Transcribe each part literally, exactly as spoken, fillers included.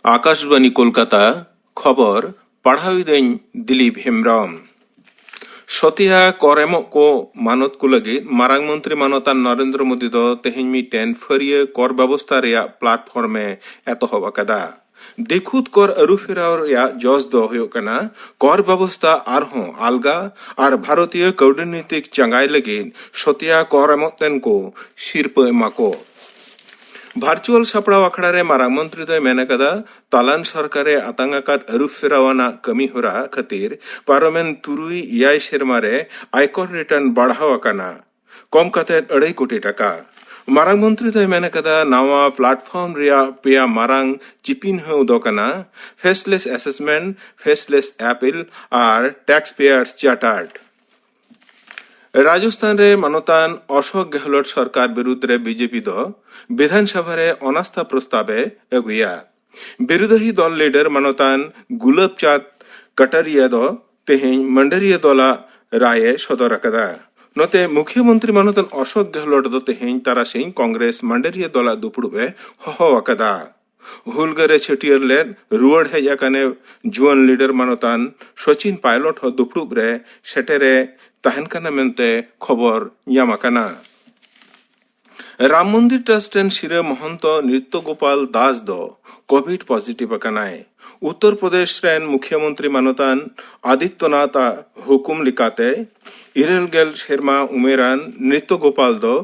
ᱟᱠᱟᱥᱵᱟᱱᱤ ᱠᱳᱞᱠᱟᱛᱟ᱾ ᱠᱷᱚᱵᱚᱨ ᱯᱟᱲᱦᱟᱣᱤᱫᱟᱹᱧ ᱫᱤᱞᱤᱯ ᱦᱮᱢᱵᱨᱚᱢ᱾ ᱥᱚᱛᱮᱭᱟ ᱠᱚᱨ ᱮᱢᱚᱜ ᱠᱚ ᱢᱟᱱᱚᱛ ᱠᱚ ᱞᱟᱹᱜᱤᱫ ᱢᱟᱨᱟᱝ ᱢᱚᱱᱛᱨᱤ ᱢᱟᱱᱚᱛᱟᱱ ᱱᱚᱨᱮᱱᱫᱨᱚ ᱢᱳᱫᱤ ᱫᱚ ᱛᱮᱦᱮᱧ ᱢᱤᱫᱴᱮᱱ ᱯᱷᱟᱹᱨᱭᱟᱹ ᱠᱚᱨ ᱵᱮᱵᱚᱥᱛᱷᱟ ᱨᱮᱭᱟᱜ platform ᱮ ᱮᱛᱚᱦᱚᱵ ᱟᱠᱟᱫᱟ᱾ ᱫᱤᱠᱷᱩᱛ ᱠᱚᱨ ᱟᱹᱨᱩ ᱯᱷᱮᱨᱟᱣ ᱨᱮᱭᱟᱜ ᱡᱚᱥ ᱫᱚ ᱦᱩᱭᱩᱜ ᱠᱟᱱᱟ ᱠᱚᱨ ᱵᱮᱵᱚᱥᱛᱷᱟ ᱟᱨᱦᱚᱸ ᱟᱞᱜᱟ ᱟᱨ ᱵᱷᱟᱨᱚᱛᱤᱭᱚ ᱠᱟᱹᱣᱰᱤᱱᱤᱛᱤᱠ ᱪᱟᱸᱜᱟᱭ ᱞᱟᱹᱜᱤᱫ ᱥᱚᱛᱮᱭᱟ ᱠᱚᱨ ᱮᱢᱚᱜ ᱛᱮᱱ ᱠᱚ ᱥᱤᱨᱯᱟᱹ ᱮᱢᱟ ᱠᱚ᱾ ᱵᱷᱟᱨᱪᱩᱣᱟᱞ ᱥᱟᱯᱲᱟᱣ ᱟᱠᱷᱲᱟ ᱨᱮ ᱢᱟᱨᱟᱝ ᱢᱚᱱᱛᱨᱤ ᱫᱚᱭ ᱢᱮᱱ ᱟᱠᱟᱫᱟ, ᱛᱟᱞᱟᱱ ᱥᱚᱨᱠᱟᱨ ᱮ ᱟᱛᱟᱝ ᱟᱠᱟᱫ ᱟᱹᱨᱩ ᱯᱷᱮᱨᱟᱣ ᱟᱱᱟᱜ ᱠᱟᱹᱢᱤ ᱦᱚᱨᱟ ᱠᱷᱟᱹᱛᱤᱨ ᱯᱟᱨᱚᱢᱮᱱ ᱛᱩᱨᱩᱭ ᱮᱭᱟᱭ ᱥᱮᱨᱢᱟ ᱨᱮ ᱟᱭᱠᱚᱨ return ᱵᱟᱲᱦᱟᱣ ᱟᱠᱟᱱᱟ, ᱠᱚᱢ ᱠᱟᱛᱮ ᱟᱹᱲᱟᱹᱭ ᱠᱳᱴᱤ ᱴᱟᱠᱟ᱾ ᱢᱟᱨᱟᱝ ᱢᱚᱱᱛᱨᱤ ᱫᱚᱭ ᱢᱮᱱ ᱟᱠᱟᱫᱟ, ᱱᱟᱣᱟ platform ᱨᱮᱭᱟᱜ ᱯᱮᱭᱟ ᱢᱟᱨᱟᱝ ᱪᱤᱯᱤᱱᱦᱟᱹᱣ ᱫᱚ ᱠᱟᱱᱟ faceless assessment, faceless appeal ᱟᱨ taxpayer chartered᱾ ᱨᱟᱡᱚᱥᱛᱷᱟᱱ ᱨᱮ ᱢᱟᱱᱚᱛᱟᱱ ᱚᱥᱳᱠ ᱜᱮᱦᱞᱳᱴ ᱥᱚᱨᱠᱟᱨ ᱵᱤᱨᱩᱫᱽ ᱨᱮ ᱵᱤᱡᱮᱯᱤ ᱫᱚ ᱵᱤᱫᱷᱟᱱ ᱥᱚᱵᱷᱟ ᱨᱮ ᱚᱱᱟᱥᱛᱷᱟ ᱯᱨᱚᱥᱛᱟᱵ ᱮ ᱟᱹᱜᱩᱭᱟ᱾ ᱵᱤᱨᱳᱫᱷᱤ ᱫᱚᱞ ᱞᱤᱰᱟᱨ ᱢᱟᱱᱚᱛᱟᱱ ᱜᱩᱞᱟᱵ ᱪᱟᱸᱫᱽ ᱠᱟᱴᱟᱨᱤᱭᱟ ᱫᱚ ᱛᱮᱦᱮᱧ ᱢᱟᱱᱰᱟᱨᱤᱭᱟ ᱫᱚᱞᱟᱜ ᱨᱟᱭ ᱮ ᱥᱚᱫᱚᱨ ᱟᱠᱟᱫᱟ᱾ ᱱᱚᱛᱮ ᱢᱩᱠᱷᱭᱟᱹ ᱢᱚᱱᱛᱨᱤ ᱢᱟᱱᱚᱛᱟᱱ ᱚᱥᱳᱠ ᱜᱮᱦᱞᱳᱴ ᱫᱚ ᱛᱮᱦᱮᱧ ᱛᱟᱨᱟᱥᱤᱧ ᱠᱚᱝᱜᱨᱮᱥ ᱢᱟᱱᱰᱟᱨᱤᱭᱟ ᱫᱚᱞᱟᱜ ᱫᱩᱯᱲᱩᱵ ᱮ ᱦᱚᱦᱚ ᱟᱠᱟᱫᱟ᱾ ᱦᱩᱞᱜᱟᱹᱨᱤᱭᱟᱹ ᱪᱷᱟᱹᱴᱭᱟᱹᱨ ᱞᱮᱫ ᱨᱩᱣᱟᱹᱲ ᱦᱮᱡ ᱟᱠᱟᱱᱮ ᱡᱩᱣᱟᱹᱱ ᱞᱤᱰᱟᱨ ᱢᱟᱱᱚᱛᱟᱱ ᱥᱚᱪᱤᱱ ᱯᱟᱭᱞᱚᱴ ᱦᱚᱸ ᱫᱩᱯᱲᱩᱵ ᱨᱮ ᱥᱮᱴᱮᱨ ᱮ ᱛᱟᱦᱮᱱ ᱠᱟᱱᱟ ᱢᱮᱱᱛᱮ ᱠᱷᱚᱵᱚᱨ ᱧᱟᱢ ᱟᱠᱟᱱᱟ᱾ ᱨᱟᱢ ᱢᱚᱱᱫᱤᱨ ᱴᱨᱟᱥᱴ ᱨᱮᱱ ᱥᱤᱨᱟᱹ ᱢᱚᱦᱚᱱᱛᱚ ᱱᱨᱤᱛᱭᱚ ᱜᱳᱯᱟᱞ ᱫᱟᱥ ᱫᱚ ᱠᱳᱵᱷᱤᱰ ᱯᱚᱡᱤᱴᱤᱵᱷ ᱟᱠᱟᱱᱟᱭ᱾ ᱩᱛᱛᱚᱨ ᱯᱨᱚᱫᱮᱥ ᱨᱮᱱ ᱢᱩᱠᱷᱭᱟᱹ ᱢᱚᱱᱛᱨᱤ ᱢᱟᱱᱚᱛᱟᱱ ᱟᱫᱤᱛᱭᱚᱱᱟᱛᱷ ᱟᱜ ᱦᱩᱠᱩᱢ ᱞᱮᱠᱟᱛᱮ ᱤᱨᱟᱹᱞ ᱜᱮᱞ ᱥᱮᱨᱢᱟ ᱩᱢᱮᱨᱟᱱ ᱱᱨᱤᱛᱭᱚ ᱜᱳᱯᱟᱞ ᱫᱚ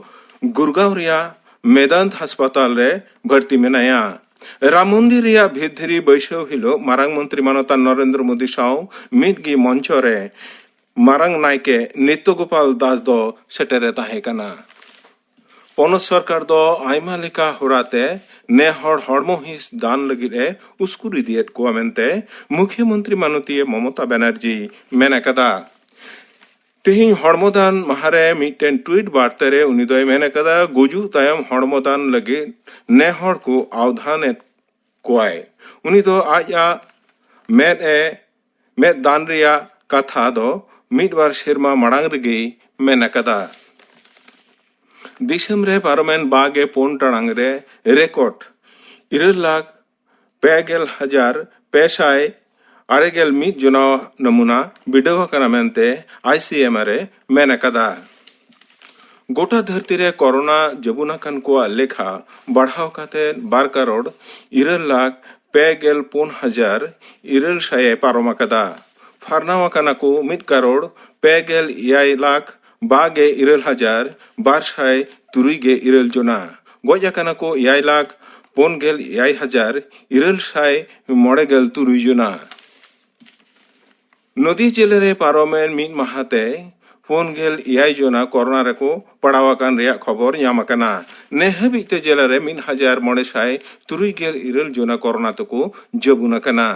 ᱜᱩᱨᱜᱟᱸᱣ ᱨᱮᱭᱟᱜ ᱢᱮᱫᱟᱱᱛ ᱦᱟᱥᱯᱟᱛᱟᱞ ᱨᱮ ᱵᱷᱟᱹᱨᱛᱤ ᱢᱮᱱᱟᱭᱟ᱾ ᱨᱟᱢ ᱢᱚᱱᱫᱤᱨ ᱨᱮᱭᱟᱜ ᱵᱷᱤᱛ ᱫᱷᱤᱨᱤ ᱵᱟᱹᱭᱥᱟᱹᱣ ᱦᱤᱞᱳᱜ ᱢᱟᱨᱟᱝ ᱢᱚᱱᱛᱨᱤ ᱢᱟᱱᱚᱛᱟᱱ ᱱᱚᱨᱮᱱᱫᱨᱚ ᱢᱳᱫᱤ ᱥᱟᱶ ᱢᱤᱫ ᱜᱮ ᱢᱚᱧᱪᱚ ᱨᱮ ᱢᱟᱨᱟᱝ ᱱᱟᱭᱠᱮ ᱱᱨᱤᱛᱭᱚ ᱜᱳᱯᱟᱞ ᱫᱟᱥ ᱫᱚ ᱥᱮᱴᱮᱨ ᱮ ᱛᱟᱦᱮᱸ ᱠᱟᱱᱟ᱾ ᱯᱚᱱᱚᱛ ᱥᱚᱨᱠᱟᱨ ᱫᱚ ᱟᱭᱢᱟ ᱞᱮᱠᱟ ᱦᱚᱨᱟᱛᱮ ᱱᱮ ᱦᱚᱲ ᱦᱚᱲᱢᱚ ᱦᱤᱸᱥ ᱫᱟᱱ ᱞᱟᱹᱜᱤᱫ ᱮ ᱩᱥᱠᱩᱨ ᱤᱫᱤᱭᱮᱫ ᱠᱚᱣᱟ ᱢᱮᱱᱛᱮ ᱢᱩᱠᱷᱭᱟᱹ ᱢᱚᱱᱛᱨᱤ ᱢᱟᱱᱚᱛᱤᱭᱟᱹ ᱢᱚᱢᱚᱛᱟ ᱵᱟᱱᱟᱨᱡᱤ ᱢᱮᱱ ᱟᱠᱟᱫᱟ᱾ ᱛᱮᱦᱮᱧ ᱦᱚᱲᱢᱚ ᱫᱟᱱ ᱢᱟᱦᱟ ᱨᱮ ᱢᱤᱫᱴᱮᱱ ᱴᱩᱭᱤᱴ ᱵᱟᱨᱛᱟ ᱨᱮ ᱩᱱᱤ ᱫᱚᱭ ᱢᱮᱱ ᱟᱠᱟᱫᱟ, ᱜᱩᱡᱩᱜ ᱛᱟᱭᱚᱢ ᱦᱚᱲᱢᱚ ᱫᱟᱱ ᱞᱟᱹᱜᱤᱫ ᱱᱮ ᱦᱚᱲ ᱠᱚ ᱟᱣᱫᱷᱟᱱ ᱮᱫ ᱠᱚᱣᱟᱭ᱾ ᱩᱱᱤ ᱫᱚ ᱟᱡ ᱟᱜ ᱢᱮᱫ ᱮ ᱢᱮᱫ ᱫᱟᱱ ᱨᱮᱭᱟᱜ ᱠᱟᱛᱷᱟ ᱫᱚ ᱢᱤᱫ ᱵᱟᱨ ᱥᱮᱨᱢᱟ ᱢᱟᱲᱟᱝ ᱨᱮᱜᱮᱭ ᱢᱮᱱ ᱟᱠᱟᱫᱟ᱾ ᱫᱤᱥᱚᱢ ᱨᱮ ᱯᱟᱨᱚᱢᱮᱱ ᱵᱟᱜᱮ ᱯᱩᱱ ᱴᱟᱲᱟᱝ ᱨᱮ ᱨᱮᱠᱚᱨᱰ ᱤᱨᱟᱹᱞ ᱞᱟᱠᱷ ᱯᱮ ᱜᱮᱞ ᱦᱟᱡᱟᱨ ᱯᱮ ᱥᱟᱭ ᱟᱨᱮ ᱜᱮᱞ ᱢᱤᱫ ᱡᱚᱱᱟ ᱱᱟᱢᱩᱱᱟ ᱵᱤᱰᱟᱹᱣ ᱟᱠᱟᱱᱟ ᱢᱮᱱᱛᱮ ᱟᱭ ᱥᱤ ᱮᱢ ᱟᱨ ᱮ ᱢᱮᱱ ᱟᱠᱟᱫᱟ᱾ ᱜᱚᱴᱟ ᱫᱷᱟᱹᱨᱛᱤ ᱨᱮ ᱠᱚᱨᱳᱱᱟ ᱡᱟᱹᱵᱩᱱ ᱟᱠᱟᱱ ᱠᱚᱣᱟᱜ ᱞᱮᱠᱷᱟ ᱵᱟᱲᱦᱟᱣ ᱠᱟᱛᱮ ᱵᱟᱨ ᱠᱟᱨᱳᱲ ᱤᱨᱟᱹᱞ ᱞᱟᱠᱷ ᱯᱮ ᱜᱮᱞ ᱯᱩᱱ ᱦᱟᱡᱟᱨ ᱤᱨᱟᱹᱞ ᱥᱟᱭ ᱮ ᱯᱟᱨᱚᱢ ᱟᱠᱟᱫᱟ᱾ ᱯᱷᱟᱨᱱᱟᱣ ᱟᱠᱟᱱᱟ ᱠᱚ ᱢᱤᱫ ᱠᱟᱨᱳᱲ ᱯᱮ ᱜᱮᱞ ᱮᱭᱟᱭ ᱞᱟᱠᱷ ᱵᱟᱜᱮ ᱤᱨᱟᱹᱞ ᱦᱟᱡᱟᱨ ᱵᱟᱨ ᱥᱟᱭ ᱛᱩᱨᱩᱭ ᱜᱮ ᱤᱨᱟᱹᱞ ᱡᱚᱱᱟ᱾ ᱜᱚᱡ ᱟᱠᱟᱱᱟ ᱠᱚ ᱮᱭᱟᱭ ᱞᱟᱠᱷ ᱯᱩᱱ ᱜᱮᱞ ᱮᱭᱟᱭ ᱦᱟᱡᱟᱨ ᱤᱨᱟᱹᱞ ᱥᱟᱭ ᱢᱚᱬᱮ ᱜᱮᱞ ᱛᱩᱨᱩᱭ ᱡᱚᱱᱟ᱾ ᱱᱚᱫᱤᱭᱟ ᱡᱮᱞᱟ ᱨᱮ ᱯᱟᱨᱚᱢᱮᱱ ᱢᱤᱫ ᱢᱟᱦᱟ ᱛᱮ ᱯᱩᱱ ᱜᱮᱞ ᱮᱭᱟᱭ ᱡᱚᱱᱟ ᱠᱚᱨᱳᱱᱟ ᱨᱮᱠᱚ ᱯᱟᱲᱟᱣ ᱟᱠᱟᱱ ᱨᱮᱭᱟᱜ ᱠᱷᱚᱵᱚᱨ ᱧᱟᱢ ᱟᱠᱟᱱᱟ᱾ ᱱᱮ ᱦᱟᱹᱵᱤᱡ ᱛᱮ ᱡᱮᱞᱟ ᱨᱮ ᱢᱤᱫ ᱦᱟᱡᱟᱨ ᱢᱚᱬᱮ ᱥᱟᱭ ᱛᱩᱨᱩᱭ ᱜᱮᱞ ᱤᱨᱟᱹᱞ ᱡᱚᱱᱟ ᱠᱚᱨᱳᱱᱟ ᱛᱮᱠᱚ ᱡᱟᱹᱵᱩᱱ ᱟᱠᱟᱱᱟ᱾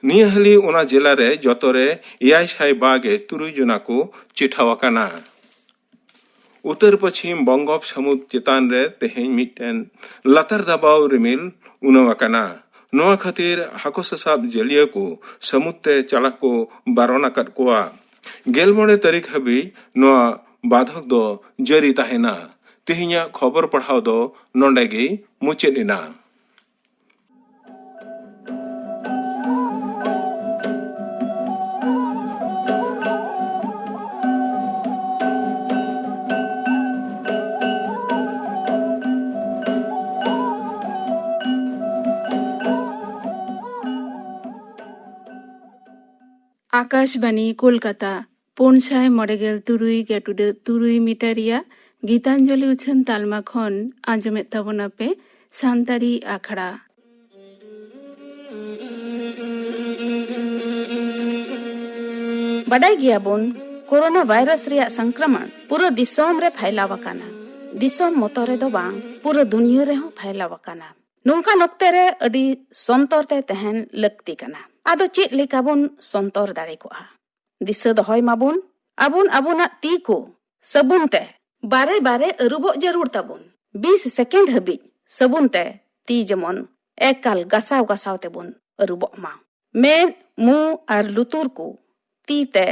ᱱᱤᱭᱟᱹ ᱦᱟᱹᱞᱤ ᱚᱱᱟ ᱡᱮᱞᱟ ᱨᱮ ᱡᱚᱛᱚ ᱨᱮ ᱮᱭᱟᱭ ᱥᱟᱭ ᱵᱟᱜᱮ ᱛᱩᱨᱩᱭ ᱡᱚᱱᱟ ᱠᱚ ᱪᱮᱴᱷᱟᱣ ᱟᱠᱟᱱᱟ᱾ ᱩᱛᱟᱹᱨ ᱯᱚᱪᱷᱤᱢ ᱵᱚᱝᱜᱳᱯ ᱥᱟᱹᱢᱩᱫ ᱪᱮᱛᱟᱱ ᱨᱮ ᱛᱮᱦᱮᱧ ᱢᱤᱫᱴᱮᱱ ᱞᱟᱛᱟᱨ ᱫᱟᱵᱟᱣ ᱨᱤᱢᱤᱞ ᱩᱱᱟᱹᱣ ᱟᱠᱟᱱᱟ᱾ ᱱᱚᱣᱟ ᱠᱷᱟᱹᱛᱤᱨ ᱦᱟᱹᱠᱩ ᱥᱟᱥᱟᱵ ᱡᱟᱹᱞᱤᱭᱟᱹ ᱠᱚ ᱥᱟᱹᱢᱩᱫ ᱛᱮ ᱪᱟᱞᱟᱜ ᱠᱚ ᱵᱟᱨᱚᱱ ᱟᱠᱟᱫ ᱠᱚᱣᱟ᱾ ᱜᱮᱞ ᱢᱚᱬᱮ ᱛᱟᱹᱨᱤᱠᱷ ᱦᱟᱹᱵᱤᱡ ᱱᱚᱣᱟ ᱵᱟᱫᱷᱚᱠ ᱫᱚ ᱡᱟᱹᱨᱤ ᱛᱟᱦᱮᱱᱟ᱾ ᱛᱮᱦᱮᱧᱟᱜ ᱠᱷᱚᱵᱚᱨ ᱯᱟᱲᱦᱟᱣ ᱫᱚ ᱱᱚᱰᱮ ᱜᱮ ᱢᱩᱪᱟᱹᱫ ᱮᱱᱟ᱾ ᱟᱠᱟᱥᱵᱟᱱᱤ ᱠᱳᱞᱠᱟᱛᱟ, ᱯᱩᱱ ᱥᱟᱭ ᱢᱚᱬᱮ ᱜᱮᱞ ᱛᱩᱨᱩᱭ ᱜᱮᱴᱩᱰᱟᱹᱜ ᱛᱩᱨᱩᱭ ᱢᱤᱴᱟᱨ ᱨᱮᱭᱟᱜ ᱜᱤᱛᱟᱧᱡᱚᱞᱤ ᱩᱪᱷᱟᱹᱱ ᱛᱟᱞᱢᱟ ᱠᱷᱚᱱ ᱟᱸᱡᱚᱢᱮᱫ ᱛᱟᱵᱚᱱᱟᱯᱮ ᱥᱟᱱᱛᱟᱲᱤ ᱟᱠᱷᱲᱟ᱾ ᱵᱟᱰᱟᱭ ᱜᱮᱭᱟᱵᱚᱱ, ᱠᱳᱨᱳᱱᱟ ᱵᱷᱟᱭᱨᱟᱥ ᱨᱮᱭᱟᱜ ᱥᱚᱝᱠᱨᱚᱢᱚᱱ ᱯᱩᱨᱟᱹ ᱫᱤᱥᱚᱢ ᱨᱮ ᱯᱷᱟᱭᱞᱟᱣ ᱟᱠᱟᱱᱟ᱾ ᱫᱤᱥᱚᱢ ᱢᱚᱛᱚ ᱨᱮᱫᱚ ᱵᱟᱝ, ᱯᱩᱨᱟᱹ ᱫᱩᱱᱤᱭᱟᱹ ᱨᱮᱦᱚᱸ ᱯᱷᱟᱭᱞᱟᱣ ᱟᱠᱟᱱᱟ᱾ ᱱᱚᱝᱠᱟᱱ ᱚᱠᱛᱮ ᱨᱮ ᱟᱹᱰᱤ ᱥᱚᱱᱛᱚᱨ ᱛᱮ ᱛᱟᱦᱮᱱ ᱞᱟᱹᱠᱛᱤ ᱠᱟᱱᱟ᱾ ᱟᱫᱚ ᱪᱮᱫ ᱞᱮᱠᱟ ᱵᱚᱱ ᱥᱚᱱᱛᱚᱨ ᱫᱟᱲᱮ ᱠᱚᱜᱼᱟ? ᱫᱤᱥᱟᱹ ᱫᱚᱦᱚᱭ ᱢᱟᱵᱚᱱ, ᱟᱵᱚᱱ ᱟᱵᱚᱱᱟᱜ ᱛᱤ ᱠᱚ ᱥᱟᱵᱚᱱ ᱛᱮ ᱵᱟᱨᱮ ᱵᱟᱨᱮ ᱟᱹᱨᱩᱵᱚᱜ ᱡᱟᱹᱨᱩᱲ ᱛᱟᱵᱚᱱ᱾ ᱵᱤᱥ ᱥᱮᱠᱮᱱᱰ ᱦᱟᱹᱵᱤᱡ ᱥᱟᱵᱚᱱ ᱛᱮ ᱛᱤ ᱡᱮᱢᱚᱱ ᱮᱠᱟᱞ ᱜᱟᱥᱟᱣ ᱜᱟᱥᱟᱣ ᱛᱮᱵᱚᱱ ᱟᱹᱨᱩᱵᱚᱜ ᱢᱟ᱾ ᱢᱮᱫ, ᱢᱩ ᱟᱨ ᱞᱩᱛᱩᱨ ᱠᱚ ᱛᱤ ᱛᱮ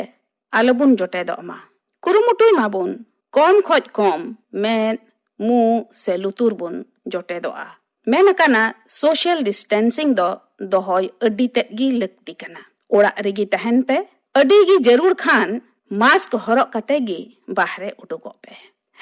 ᱟᱞᱚᱵᱚᱱ ᱡᱚᱴᱮᱫᱚᱜ ᱢᱟ᱾ ᱠᱩᱨᱩᱢᱩᱴᱩᱭ ᱢᱟᱵᱚᱱ ᱠᱚᱢ ᱠᱷᱚᱡ ᱠᱚᱢ ᱢᱮᱫ, ᱢᱩ ᱥᱮ ᱞᱩᱛᱩᱨ ᱵᱚᱱ ᱡᱚᱴᱮᱫᱚᱜᱼᱟ᱾ ᱢᱮᱱ ᱟᱠᱟᱱᱟ, ᱥᱳᱥᱟᱞ ᱰᱤᱥᱴᱮᱱᱥᱤᱝ ᱫᱚ ᱫᱚᱦᱚᱭ ᱟᱹᱰᱤ ᱛᱮᱫ ᱜᱮ ᱞᱟᱹᱠᱛᱤ ᱠᱟᱱᱟ᱾ ᱚᱲᱟᱜ ᱨᱮᱜᱮ ᱛᱟᱦᱮᱱ ᱯᱮ᱾ ᱟᱹᱰᱤ ᱜᱮ ᱡᱟᱹᱨᱩᱲ ᱠᱷᱟᱱ ᱢᱟᱥᱠ ᱦᱚᱨᱚᱜ ᱠᱟᱛᱮ ᱜᱮ ᱵᱟᱦᱨᱮ ᱩᱰᱩᱠᱚᱜ ᱯᱮ᱾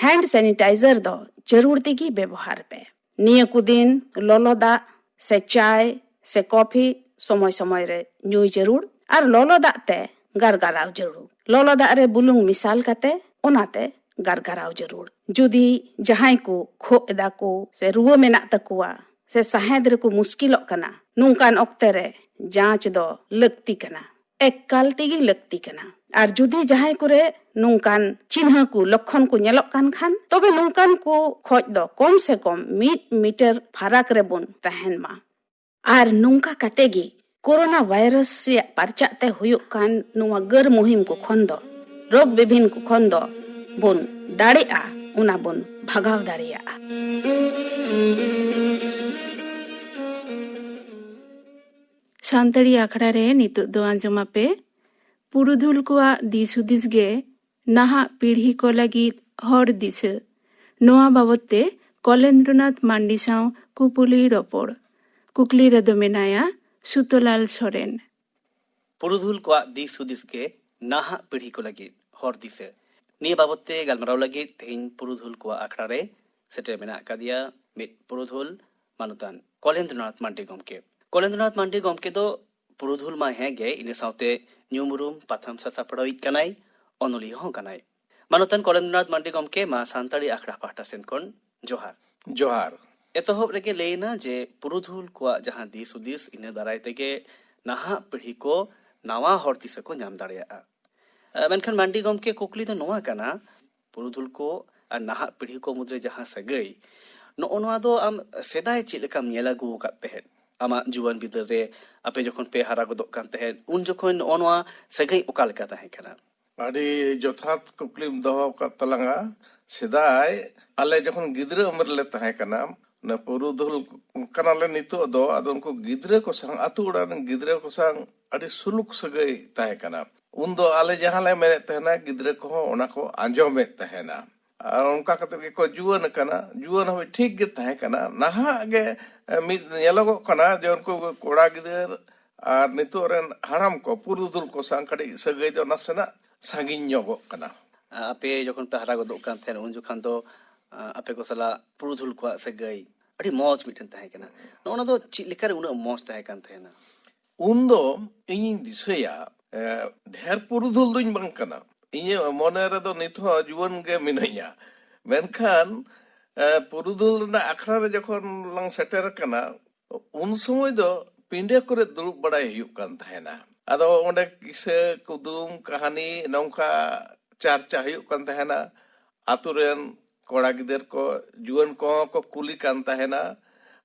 ᱦᱮᱱᱰ ᱥᱮᱱᱤᱴᱟᱭᱡᱟᱨ ᱫᱚ ᱡᱟᱹᱨᱩᱲ ᱛᱮᱜᱮ ᱵᱮᱵᱚᱦᱟᱨ ᱯᱮ᱾ ᱱᱤᱭᱟᱹ ᱠᱚ ᱫᱤᱱ ᱞᱚᱞᱚ ᱫᱟᱜ ᱥᱮ ᱪᱟᱭ ᱥᱮ ᱠᱚᱯᱷᱤ ᱥᱚᱢᱚᱭ ᱥᱚᱢᱚᱭ ᱨᱮ ᱧᱩᱭ ᱡᱟᱹᱨᱩᱲ ᱟᱨ ᱞᱚᱞᱚ ᱫᱟᱜ ᱛᱮ ᱜᱟᱨᱜᱟᱨᱟᱣ ᱡᱟᱹᱨᱩᱲ᱾ ᱞᱚᱞᱚ ᱫᱟᱜ ᱨᱮ ᱵᱩᱞᱩᱝ ᱢᱮᱥᱟᱞ ᱠᱟᱛᱮ ᱚᱱᱟᱛᱮ ᱜᱟᱨᱜᱟᱨᱟᱣ ᱡᱟᱹᱨᱩᱲ᱾ ᱡᱩᱫᱤ ᱡᱟᱦᱟᱸᱭ ᱠᱚ ᱠᱷᱳᱜ ᱮᱫᱟ ᱠᱚ ᱥᱮ ᱨᱩᱣᱟᱹ ᱢᱮᱱᱟᱜ ᱛᱟᱠᱚᱣᱟ ᱥᱮ ᱥᱟᱦᱮᱸᱫ ᱨᱮᱠᱚ ᱢᱩᱥᱠᱤᱞᱚᱜ ᱠᱟᱱᱟ, ᱱᱚᱝᱠᱟᱱ ᱚᱠᱛᱮ ᱨᱮ ᱡᱟᱸᱪ ᱫᱚ ᱞᱟᱹᱠᱛᱤ ᱠᱟᱱᱟ, ᱮᱠᱟᱞ ᱛᱮᱜᱮ ᱞᱟᱹᱠᱛᱤ ᱠᱟᱱᱟ᱾ ᱟᱨ ᱡᱩᱫᱤ ᱡᱟᱦᱟᱸᱭ ᱠᱚᱨᱮ ᱱᱚᱝᱠᱟᱱ ᱪᱤᱱᱦᱟᱹ ᱠᱚ, ᱞᱚᱠᱠᱷᱚᱱ ᱠᱚ ᱧᱮᱞᱚᱜ ᱠᱟᱱ ᱠᱷᱟᱱ, ᱛᱚᱵᱮ ᱱᱚᱝᱠᱟᱱ ᱠᱚ ᱠᱷᱚᱡ ᱫᱚ ᱠᱚᱢ ᱥᱮ ᱠᱚᱢ ᱢᱤᱫ ᱢᱤᱴᱟᱨ ᱯᱷᱟᱨᱟᱠ ᱨᱮᱵᱚᱱ ᱛᱟᱦᱮᱱ ᱢᱟ᱾ ᱟᱨ ᱱᱚᱝᱠᱟ ᱠᱟᱛᱮ ᱜᱮ ᱠᱳᱨᱳᱱᱟ ᱵᱷᱟᱭᱨᱟᱥ ᱨᱮᱭᱟᱜ ᱯᱟᱨᱪᱟᱜ ᱛᱮ ᱦᱩᱭᱩᱜ ᱠᱟᱱ ᱱᱚᱣᱟ ᱜᱟᱹᱨ ᱢᱩᱦᱤᱢ ᱠᱚ ᱠᱷᱚᱱ ᱫᱚ, ᱨᱳᱜᱽ ᱵᱤᱵᱷᱤᱱ ᱠᱚ ᱠᱷᱚᱱ ᱫᱚ ᱵᱚᱱ ᱫᱟᱲᱮᱜᱼᱟ, ᱚᱱᱟ ᱵᱚᱱ ᱵᱷᱟᱜᱟᱣ ᱫᱟᱲᱮᱭᱟᱜᱼᱟ᱾ ᱥᱟᱱᱛᱟᱲᱤ ᱟᱠᱷᱲᱟ ᱨᱮ ᱱᱤᱛᱚᱜ ᱫᱚ ᱟᱸᱡᱚᱢ ᱟᱯᱮ ᱯᱩᱨᱩᱫᱷᱩᱞ ᱠᱚᱣᱟᱜ ᱫᱤᱥ ᱦᱩᱫᱤᱥ ᱜᱮ ᱱᱟᱦᱟᱜ ᱯᱤᱲᱦᱤ ᱠᱚ ᱞᱟᱹᱜᱤᱫ ᱦᱚᱨ ᱫᱤᱥᱟᱹ᱾ ᱱᱚᱣᱟ ᱵᱟᱵᱚᱫ ᱛᱮ ᱠᱚᱞᱮᱱᱫᱨᱚᱱᱟᱛᱷ ᱢᱟᱱᱰᱤ ᱥᱟᱶ ᱠᱩᱯᱩᱞᱤ ᱨᱚᱯᱚᱲ᱾ ᱠᱩᱠᱞᱤ ᱨᱮᱫᱚ ᱢᱮᱱᱟᱭᱟ ᱥᱩᱛᱚᱞᱟᱞ ᱥᱚᱨᱮᱱ᱾ ᱯᱩᱨᱩᱫᱷᱩᱞ ᱠᱚᱣᱟᱜ ᱫᱤᱥ ᱦᱩᱫᱤᱥ ᱜᱮ ᱱᱟᱦᱟᱜ ᱯᱤᱲᱦᱤ ᱠᱚ ᱞᱟᱹᱜᱤᱫ ᱦᱚᱨ ᱫᱤᱥᱟᱹ᱾ ᱱᱤᱭᱟᱹ ᱵᱟᱵᱚᱫ ᱛᱮ ᱜᱟᱞᱢᱟᱨᱟᱣ ᱞᱟᱹᱜᱤᱫ ᱛᱮᱦᱮᱧ ᱯᱩᱨᱩᱫᱷᱩᱞ ᱠᱚᱣᱟᱜ ᱟᱠᱷᱲᱟ ᱨᱮ ᱥᱮᱴᱮᱨ ᱢᱮᱱᱟᱜ ᱟᱠᱟᱫᱮᱭᱟ ᱢᱤᱫ ᱯᱩᱨᱩᱫᱷᱩᱞ ᱢᱟᱱᱚᱛᱟᱱ ᱠᱚᱞᱮᱱᱫᱨᱚᱱᱟᱛᱷ ᱢᱟᱱᱰᱤ ᱜᱚᱢᱠᱮ᱾ ᱠᱚᱞᱮᱱᱫᱨᱚᱱᱟᱛᱷ ᱢᱟᱱᱰᱤ ᱜᱚᱢᱠᱮ ᱫᱚ ᱯᱩᱨᱩᱫᱷᱩᱞ ᱢᱟ ᱦᱮᱸ ᱜᱮ, ᱤᱱᱟᱹ ᱥᱟᱶᱛᱮ ᱧᱩᱢ ᱩᱨᱩᱢ ᱯᱟᱛᱷᱟᱢ ᱥᱟᱥᱟᱯᱲᱟᱣᱤᱡ ᱠᱟᱱᱟᱭ, ᱚᱱᱚᱞᱤᱭᱟᱹ ᱦᱚᱸ ᱠᱟᱱᱟᱭ᱾ ᱢᱟᱱᱚᱛᱟᱱ ᱠᱚᱞᱮᱱᱫᱨᱚᱱᱟᱛᱷ ᱢᱟᱱᱰᱤ ᱜᱚᱢᱠᱮ, ᱢᱟ ᱥᱟᱱᱛᱟᱲᱤ ᱟᱠᱷᱲᱟ ᱯᱟᱦᱴᱟ ᱥᱮᱱ ᱠᱷᱚᱱ ᱡᱚᱦᱟᱨ᱾ ᱡᱚᱦᱟᱨ᱾ ᱮᱛᱚᱦᱚᱵ ᱨᱮᱜᱮ ᱞᱟᱹᱭ ᱮᱱᱟ ᱡᱮ ᱯᱩᱨᱩᱫᱷᱩᱞ ᱠᱚᱣᱟᱜ ᱡᱟᱦᱟᱸ ᱫᱤᱥ ᱦᱩᱫᱤᱥ, ᱤᱱᱟᱹ ᱫᱟᱨᱟᱭ ᱛᱮᱜᱮ ᱱᱟᱦᱟᱜ ᱯᱤᱲᱦᱤ ᱠᱚ ᱱᱟᱣᱟ ᱦᱚᱨ ᱫᱤᱥᱟᱹ ᱠᱚ ᱧᱟᱢ ᱫᱟᱲᱮᱭᱟᱜᱼᱟ᱾ ᱮ, ᱢᱮᱱᱠᱷᱟᱱ ᱢᱟᱱᱰᱤ ᱜᱚᱢᱠᱮ, ᱠᱩᱠᱞᱤ ᱫᱚ ᱱᱚᱣᱟ ᱠᱟᱱᱟ, ᱯᱩᱨᱩᱫᱷᱩᱞ ᱠᱚ ᱟᱨ ᱱᱟᱦᱟᱜ ᱯᱤᱲᱦᱤ ᱠᱚ ᱢᱩᱫᱽᱨᱮ ᱡᱟᱦᱟᱸ ᱥᱟᱹᱜᱟᱹᱭ, ᱱᱚᱜᱼᱚ ᱱᱚᱣᱟ ᱫᱚ ᱟᱢ ᱥᱮᱫᱟᱭ ᱪᱮᱫ ᱞᱮᱠᱟᱢ ᱧᱮᱞ ᱟᱹᱜᱩ ᱟᱠᱟᱫ ᱛᱟᱦᱮᱸᱫ? ᱟᱢᱟᱜ ᱡᱩᱣᱟᱹᱱ ᱵᱤᱫᱟᱹᱞ ᱨᱮ ᱟᱯᱮ ᱡᱚᱠᱷᱚᱱ ᱯᱮ ᱦᱟᱨᱟ ᱜᱚᱫᱚᱜ ᱠᱟᱱ ᱛᱟᱦᱮᱸᱫ, ᱩᱱ ᱡᱚᱠᱷᱚᱱ ᱱᱚᱜᱼᱚ ᱱᱚᱣᱟ ᱥᱟᱹᱜᱟᱹᱭ ᱚᱠᱟ ᱞᱮᱠᱟ ᱛᱟᱦᱮᱸ ᱠᱟᱱᱟ? ᱟᱹᱰᱤ ᱡᱚᱛᱷᱟᱛ ᱠᱩᱠᱞᱤᱢ ᱫᱚᱦᱚ ᱟᱠᱟᱫ ᱛᱟᱞᱟᱝᱟ᱾ ᱥᱮᱫᱟᱭ ᱟᱞᱮ ᱡᱚᱠᱷᱚᱱ ᱜᱤᱫᱽᱨᱟᱹ ᱩᱢᱮᱨ ᱞᱮ ᱛᱟᱦᱮᱸ ᱠᱟᱱᱟ, ᱚᱱᱟ ᱯᱩᱨᱩᱫᱷᱩᱞ ᱠᱟᱱᱟᱞᱮ ᱱᱤᱛᱚᱜ ᱫᱚ, ᱟᱫᱚ ᱩᱱᱠᱩ ᱜᱤᱫᱽᱨᱟᱹ ᱠᱚ ᱥᱟᱶ, ᱟᱛᱳ ᱚᱲᱟᱜ ᱨᱮᱱ ᱜᱤᱫᱽᱨᱟᱹ ᱠᱚ ᱥᱟᱶ ᱟᱹᱰᱤ ᱥᱩᱞᱩᱠ ᱥᱟᱹᱜᱟᱹᱭ ᱛᱟᱦᱮᱸ ᱠᱟᱱᱟ᱾ ᱩᱱᱫᱚ ᱟᱞᱮ ᱡᱟᱦᱟᱸ ᱞᱮ ᱢᱮᱱᱮᱫ ᱛᱟᱦᱮᱱᱟ, ᱜᱤᱫᱽᱨᱟᱹ ᱠᱚᱦᱚᱸ ᱚᱱᱟ ᱠᱚ ᱟᱸᱡᱚᱢᱮᱫ ᱛᱟᱦᱮᱱᱟ᱾ ᱟᱨ ᱚᱱᱠᱟ ᱠᱟᱛᱮ ᱜᱮᱠᱚ ᱡᱩᱣᱟᱹᱱ ᱟᱠᱟᱱᱟ᱾ ᱡᱩᱣᱟᱹᱱ ᱦᱟᱹᱵᱤᱡ ᱴᱷᱤᱠ ᱜᱮ ᱛᱟᱦᱮᱸ ᱠᱟᱱᱟ᱾ ᱱᱟᱦᱟᱜ ᱜᱮ ᱢᱤᱫ ᱧᱮᱞᱚᱜᱚᱜ ᱠᱟᱱᱟ ᱡᱮ ᱩᱱᱠᱩ ᱠᱚᱲᱟ ᱜᱤᱫᱟᱹᱨ ᱟᱨ ᱱᱤᱛᱚᱜ ᱨᱮᱱ ᱦᱟᱲᱟᱢ ᱠᱚ, ᱯᱩᱨᱩᱫᱷᱩᱞ ᱠᱚ ᱥᱟᱶ ᱠᱟᱹᱴᱤᱡ ᱥᱟᱹᱜᱟᱹᱭ ᱫᱚ ᱱᱟᱥᱮᱱᱟᱜ ᱥᱟᱺᱜᱤᱧ ᱧᱚᱜᱚᱜ ᱠᱟᱱᱟ᱾ ᱟᱯᱮ ᱡᱚᱠᱷᱚᱱ ᱯᱮ ᱦᱟᱨᱟ ᱜᱚᱫᱚᱜ ᱠᱟᱱ ᱛᱟᱦᱮᱸᱱ, ᱩᱱ ᱡᱚᱠᱷᱚᱱ ᱫᱚ ᱟᱯᱮ ᱠᱚ ᱥᱟᱞᱟᱜ ᱯᱩᱨᱩᱫᱷᱩᱞ ᱠᱚᱣᱟᱜ ᱥᱟᱹᱜᱟᱹᱭ ᱟᱹᱰᱤ ᱢᱚᱡᱽ ᱢᱤᱫᱴᱮᱱ ᱛᱟᱦᱮᱸ ᱠᱟᱱᱟ᱾ ᱱᱚᱜᱼᱚ ᱱᱚᱣᱟ ᱫᱚ ᱪᱮᱫ ᱞᱮᱠᱟᱨᱮ ᱩᱱᱟᱹᱜ ᱢᱚᱡᱽ ᱛᱟᱦᱮᱸ ᱠᱟᱱ ᱛᱟᱦᱮᱸᱱᱟ? ᱩᱱᱫᱚ ᱤᱧᱤᱧ ᱫᱤᱥᱟᱹᱭᱟ, ᱰᱷᱮᱨ ᱯᱩᱨᱩᱫᱷᱩᱞ ᱫᱩᱧ ᱵᱟᱝ ᱠᱟᱱᱟ᱾ ᱤᱧᱟᱹᱜ ᱢᱚᱱᱮ ᱨᱮᱫᱚ ᱱᱤᱛ ᱦᱚᱸ ᱡᱩᱣᱟᱹᱱ ᱜᱮ ᱢᱤᱱᱟᱹᱧᱟ᱾ ᱢᱮᱱᱠᱷᱟᱱ ᱯᱩᱨᱩᱫᱷᱩᱞ ᱨᱮᱱᱟᱜ ᱟᱠᱷᱲᱟ ᱨᱮ ᱡᱚᱠᱷᱚᱱ ᱞᱟᱝ ᱥᱮᱴᱮᱨ ᱟᱠᱟᱱᱟ, ᱩᱱ ᱥᱚᱢᱚᱭ ᱫᱚ ᱯᱤᱸᱰᱟᱹ ᱠᱚᱨᱮ ᱫᱩᱲᱩᱵ ᱵᱟᱲᱟᱭ ᱦᱩᱭᱩᱜ ᱠᱟᱱ ᱛᱟᱦᱮᱱᱟ᱾ ᱟᱫᱚ ᱚᱸᱰᱮ ᱠᱤᱥᱟᱹ ᱠᱩᱫᱩᱢ ᱠᱟᱹᱦᱱᱤ ᱱᱚᱝᱠᱟ ᱪᱟᱨᱪᱟ ᱦᱩᱭᱩᱜ ᱠᱟᱱ ᱛᱟᱦᱮᱱᱟ᱾ ᱟᱛᱳ ᱨᱮᱱ ᱠᱚᱲᱟ ᱜᱤᱫᱟᱹᱨ ᱠᱚ, ᱡᱩᱣᱟᱹᱱ ᱠᱚᱦᱚᱸ ᱠᱚ ᱠᱩᱞᱤ ᱠᱟᱱ ᱛᱟᱦᱮᱱᱟ᱾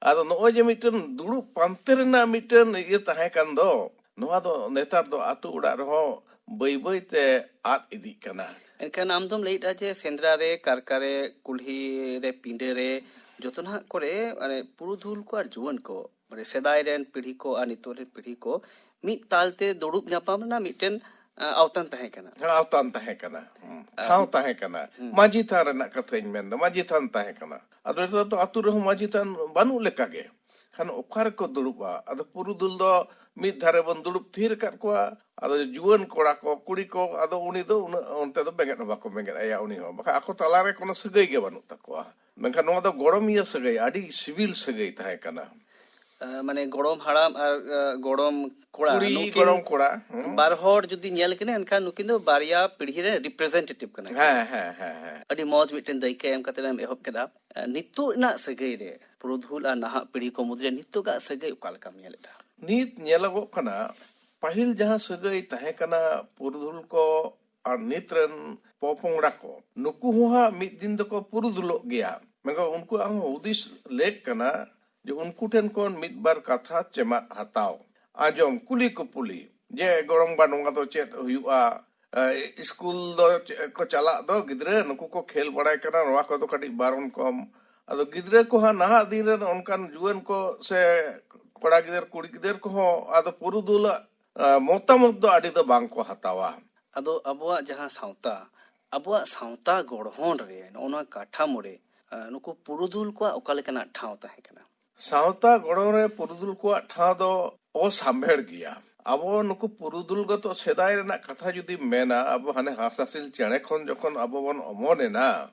ᱟᱫᱚ ᱱᱚᱜᱼᱚᱭ ᱡᱮ ᱢᱤᱫᱴᱮᱱ ᱫᱩᱲᱩᱵ ᱯᱟᱱᱛᱮ ᱨᱮᱱᱟᱜ ᱢᱤᱫᱴᱮᱱ ᱤᱭᱟᱹ ᱛᱟᱦᱮᱸ ᱠᱟᱱ ᱫᱚ, ᱱᱚᱣᱟ ᱫᱚ ᱱᱮᱛᱟᱨ ᱫᱚ ᱟᱛᱳ ᱚᱲᱟᱜ ᱨᱮᱦᱚᱸ ᱵᱟᱹᱭ ᱵᱟᱹᱭ ᱛᱮ ᱟᱫ ᱤᱫᱤᱜ ᱠᱟᱱᱟ᱾ ᱮᱱᱠᱷᱟᱱ ᱟᱢ ᱫᱚᱢ ᱞᱟᱹᱭᱮᱫᱼᱟ ᱡᱮ ᱥᱮᱸᱫᱽᱨᱟ ᱨᱮ, ᱠᱟᱨᱠᱟ ᱨᱮ, ᱠᱩᱞᱦᱤ ᱨᱮ, ᱯᱤᱸᱰᱟᱹ ᱨᱮ, ᱡᱚᱛᱚ ᱱᱟᱦᱟᱜ ᱠᱚᱨᱮ ᱢᱟᱱᱮ ᱯᱩᱨᱩᱫᱷᱩᱞ ᱠᱚ ᱟᱨ ᱡᱩᱣᱟᱹᱱ ᱠᱚ, ᱢᱟᱱᱮ ᱥᱮᱫᱟᱭ ᱨᱮᱱ ᱯᱤᱲᱦᱤ ᱠᱚ ᱟᱨ ᱱᱤᱛᱚᱜ ᱨᱮᱱ ᱯᱤᱲᱦᱤ ᱠᱚ ᱢᱤᱫ ᱛᱟᱞ ᱛᱮ ᱫᱩᱲᱩᱵ ᱧᱟᱯᱟᱢ ᱨᱮᱱᱟᱜ ᱢᱤᱫᱴᱮᱱ ᱟᱣᱛᱟᱱ ᱛᱟᱦᱮᱸ ᱠᱟᱱᱟ᱾ ᱟᱣᱛᱟᱱ ᱛᱟᱦᱮᱸ ᱠᱟᱱᱟ᱾ ᱴᱷᱟᱶ ᱛᱟᱦᱮᱸ ᱠᱟᱱᱟ᱾ ᱢᱟᱹᱡᱷᱤ ᱛᱷᱟᱱ ᱨᱮᱱᱟᱜ ᱠᱟᱛᱷᱟᱧ ᱢᱮᱱᱫᱟ, ᱢᱟᱹᱡᱷᱤ ᱛᱷᱟᱱ ᱛᱟᱦᱮᱸ ᱠᱟᱱᱟ᱾ ᱟᱫᱚ ᱱᱮᱛᱟᱨ ᱫᱚ ᱟᱛᱳ ᱨᱮᱦᱚᱸ ᱢᱟᱹᱡᱷᱤ ᱛᱷᱟᱱ ᱵᱟᱹᱱᱩᱜ ᱞᱮᱠᱟ ᱜᱮ᱾ ᱠᱷᱟᱱ ᱚᱠᱟ ᱨᱮᱠᱚ ᱫᱩᱲᱩᱵᱼᱟ? ᱟᱫᱚ ᱯᱩᱨᱩᱫᱷᱩᱞ ᱫᱚ ᱢᱤᱫ ᱫᱷᱟᱨᱮ ᱵᱚᱱ ᱫᱩᱲᱩᱵ ᱛᱷᱤᱨ ᱟᱠᱟᱫ ᱠᱚᱣᱟ᱾ ᱟᱫᱚ ᱡᱩᱣᱟᱹᱱ ᱠᱚᱲᱟ ᱠᱚ, ᱠᱩᱲᱤ ᱠᱚ, ᱟᱫᱚ ᱩᱱᱤ ᱫᱚ ᱩᱱᱟᱹᱜ ᱚᱱᱛᱮ ᱫᱚ ᱵᱮᱸᱜᱮᱫ ᱦᱚᱸ ᱵᱟᱠᱚ ᱵᱮᱸᱜᱮᱫ ᱟᱭᱟ ᱩᱱᱤ ᱦᱚᱸ᱾ ᱵᱟᱠᱷᱟᱱ ᱟᱠᱚ ᱛᱟᱞᱟᱨᱮ ᱠᱳᱱᱳ ᱥᱟᱹᱜᱟᱹᱭ ᱜᱮ ᱵᱟᱹᱱᱩᱜ ᱛᱟᱠᱚᱣᱟ᱾ ᱢᱮᱱᱠᱷᱟᱱ ᱱᱚᱣᱟ ᱫᱚ ᱜᱚᱲᱚᱢᱤᱭᱟᱹ ᱥᱟᱹᱜᱟᱹᱭ, ᱟᱹᱰᱤ ᱥᱤᱵᱤᱞ ᱥᱟᱹᱜᱟᱹᱭ ᱛᱟᱦᱮᱸ ᱠᱟᱱᱟ᱾ ᱢᱟᱱᱮ ᱜᱚᱲᱚᱢ ᱦᱟᱲᱟᱢ ᱟᱨ ᱜᱚᱲᱚᱢ ᱠᱚᱲᱟ, ᱠᱩᱲᱤ ᱱᱩᱠᱤᱱ ᱜᱚᱲᱚᱢ ᱠᱚᱲᱟ, ᱦᱩᱸ᱾ ᱵᱟᱨ ᱦᱚᱲ ᱡᱩᱫᱤ ᱧᱮᱞ ᱠᱤᱱᱟ, ᱮᱱᱠᱷᱟᱱ ᱱᱩᱠᱤᱱ ᱫᱚ ᱵᱟᱨᱭᱟ ᱯᱤᱲᱦᱤ ᱨᱮ representative ᱠᱟᱱᱟ ᱠᱤᱱ᱾ ᱦᱮᱸ, ᱦᱮᱸ, ᱦᱮᱸ, ᱦᱮᱸ᱾ ᱟᱹᱰᱤ ᱢᱚᱡᱽ ᱢᱤᱫᱴᱮᱱ ᱫᱟᱹᱭᱠᱟᱹ ᱮᱢ ᱠᱟᱛᱮ ᱮᱢ ᱮᱦᱚᱵ ᱠᱮᱫᱟ᱾ ᱱᱤᱛᱚᱜ ᱨᱮᱱᱟᱜ ᱥᱟᱹᱜᱟᱹᱭ ᱨᱮ ᱯᱩᱨᱩᱫᱷᱩᱞ ᱟᱨ ᱱᱟᱦᱟᱜ ᱯᱤᱲᱦᱤ ᱠᱚ ᱢᱩᱫᱽᱨᱮ ᱱᱤᱛᱚᱜᱟᱜ ᱥᱟᱹᱜᱟᱹᱭ ᱚᱠᱟ ᱞᱮᱠᱟᱢ ᱧᱮᱞᱮᱫᱟ? ᱱᱤᱛ ᱧᱮᱞᱚᱜᱚᱜ ᱠᱟᱱᱟ, ᱯᱟᱹᱦᱤᱞ ᱡᱟᱦᱟᱸ ᱥᱟᱹᱜᱟᱹᱭ ᱛᱟᱦᱮᱸ ᱠᱟᱱᱟ ᱯᱩᱨᱩᱫᱷᱩᱞ ᱠᱚ ᱟᱨ ᱱᱤᱛ ᱨᱮᱱ ᱯᱚᱯᱚᱝᱲᱟ ᱠᱚ, ᱱᱩᱠᱩ ᱦᱚᱸ ᱦᱟᱸᱜ ᱢᱤᱫ ᱫᱤᱱ ᱫᱚᱠᱚ ᱯᱩᱨᱩᱫᱷᱩᱞᱚᱜ ᱜᱮᱭᱟ᱾ ᱢᱮᱱᱠᱷᱟᱱ ᱩᱱᱠᱩᱣᱟᱜ ᱦᱚᱸ ᱦᱩᱫᱤᱥ ᱞᱮᱠ ᱠᱟᱱᱟ ᱡᱮ ᱩᱱᱠᱩ ᱴᱷᱮᱱ ᱠᱷᱚᱱ ᱢᱤᱫ ᱵᱟᱨ ᱠᱟᱛᱷᱟ ᱪᱮᱢᱟᱫ ᱦᱟᱛᱟᱣ, ᱟᱸᱡᱚᱢ, ᱠᱩᱞᱤ ᱠᱩᱯᱩᱞᱤ, ᱡᱮ ᱜᱚᱲᱚᱢ ᱵᱟ ᱱᱚᱣᱟ ᱫᱚ ᱪᱮᱫ ᱦᱩᱭᱩᱜᱼᱟ, ᱮ, ᱥᱠᱩᱞ ᱫᱚ ᱪᱮᱫ ᱠᱚ ᱪᱟᱞᱟᱜ ᱫᱚ ᱜᱤᱫᱽᱨᱟᱹ, ᱱᱩᱠᱩ ᱠᱚ ᱠᱷᱮᱞ ᱵᱟᱲᱟᱭ ᱠᱟᱱᱟ, ᱱᱚᱣᱟ ᱠᱚᱫᱚ ᱠᱟᱹᱴᱤᱡ ᱵᱟᱨᱚᱱ ᱠᱚᱢ᱾ ᱟᱫᱚ ᱜᱤᱫᱽᱨᱟᱹ ᱠᱚ ᱦᱟᱸᱜ ᱱᱟᱦᱟᱜ ᱫᱤᱱ ᱨᱮᱱ ᱚᱱᱠᱟᱱ ᱡᱩᱣᱟᱹᱱ ᱠᱚ ᱥᱮ ᱠᱚᱲᱟ ᱜᱤᱫᱟᱹᱨ ᱠᱩᱲᱤ ᱜᱤᱫᱟᱹᱨ ᱠᱚᱦᱚᱸ ᱟᱫᱚ ᱯᱩᱨᱩᱫᱷᱩᱞᱟᱜ, ᱮ, ᱢᱚᱛᱟᱢᱚᱛ ᱫᱚ ᱟᱹᱰᱤ ᱫᱚ ᱵᱟᱝ ᱠᱚ ᱦᱟᱛᱟᱣᱟ᱾ ᱟᱫᱚ ᱟᱵᱚᱣᱟᱜ ᱡᱟᱦᱟᱸ ᱥᱟᱶᱛᱟ, ᱟᱵᱚᱣᱟᱜ ᱥᱟᱶᱛᱟ ᱜᱚᱲᱦᱚᱱ ᱨᱮ, ᱱᱚᱜᱼᱚ ᱱᱚᱣᱟ ᱠᱟᱴᱷᱟᱢᱳ ᱨᱮ, ᱟᱸ, ᱱᱩᱠᱩ ᱯᱩᱨᱩᱫᱷᱩᱞ ᱠᱚᱣᱟᱜ ᱚᱠᱟ ᱞᱮᱠᱟᱱᱟᱜ ᱴᱷᱟᱶ ᱛᱟᱦᱮᱸ ᱠᱟᱱᱟ? ᱥᱟᱶᱛᱟ ᱜᱚᱲᱦᱚᱱ ᱨᱮ ᱯᱩᱨᱩᱫᱷᱩᱞ ᱠᱚᱣᱟᱜ ᱴᱷᱟᱶ ᱫᱚ ᱚᱥᱟᱢᱵᱷᱮᱲ ᱜᱮᱭᱟ᱾ ᱟᱵᱚ ᱱᱩᱠᱩ ᱯᱩᱨᱩᱫᱷᱩᱞ ᱜᱚᱛᱚ ᱥᱮᱫᱟᱭ ᱨᱮᱱᱟᱜ ᱠᱟᱛᱷᱟ ᱡᱩᱫᱤ ᱢᱮᱱᱟ, ᱟᱵᱚ ᱦᱟᱱᱮ ᱦᱟᱸᱥ ᱦᱟᱸᱥᱤᱞ ᱪᱮᱬᱮ ᱠᱷᱚᱱ ᱡᱚᱠᱷᱚᱱ ᱟᱵᱚ ᱵᱚᱱ ᱚᱢᱚᱱ ᱮᱱᱟ,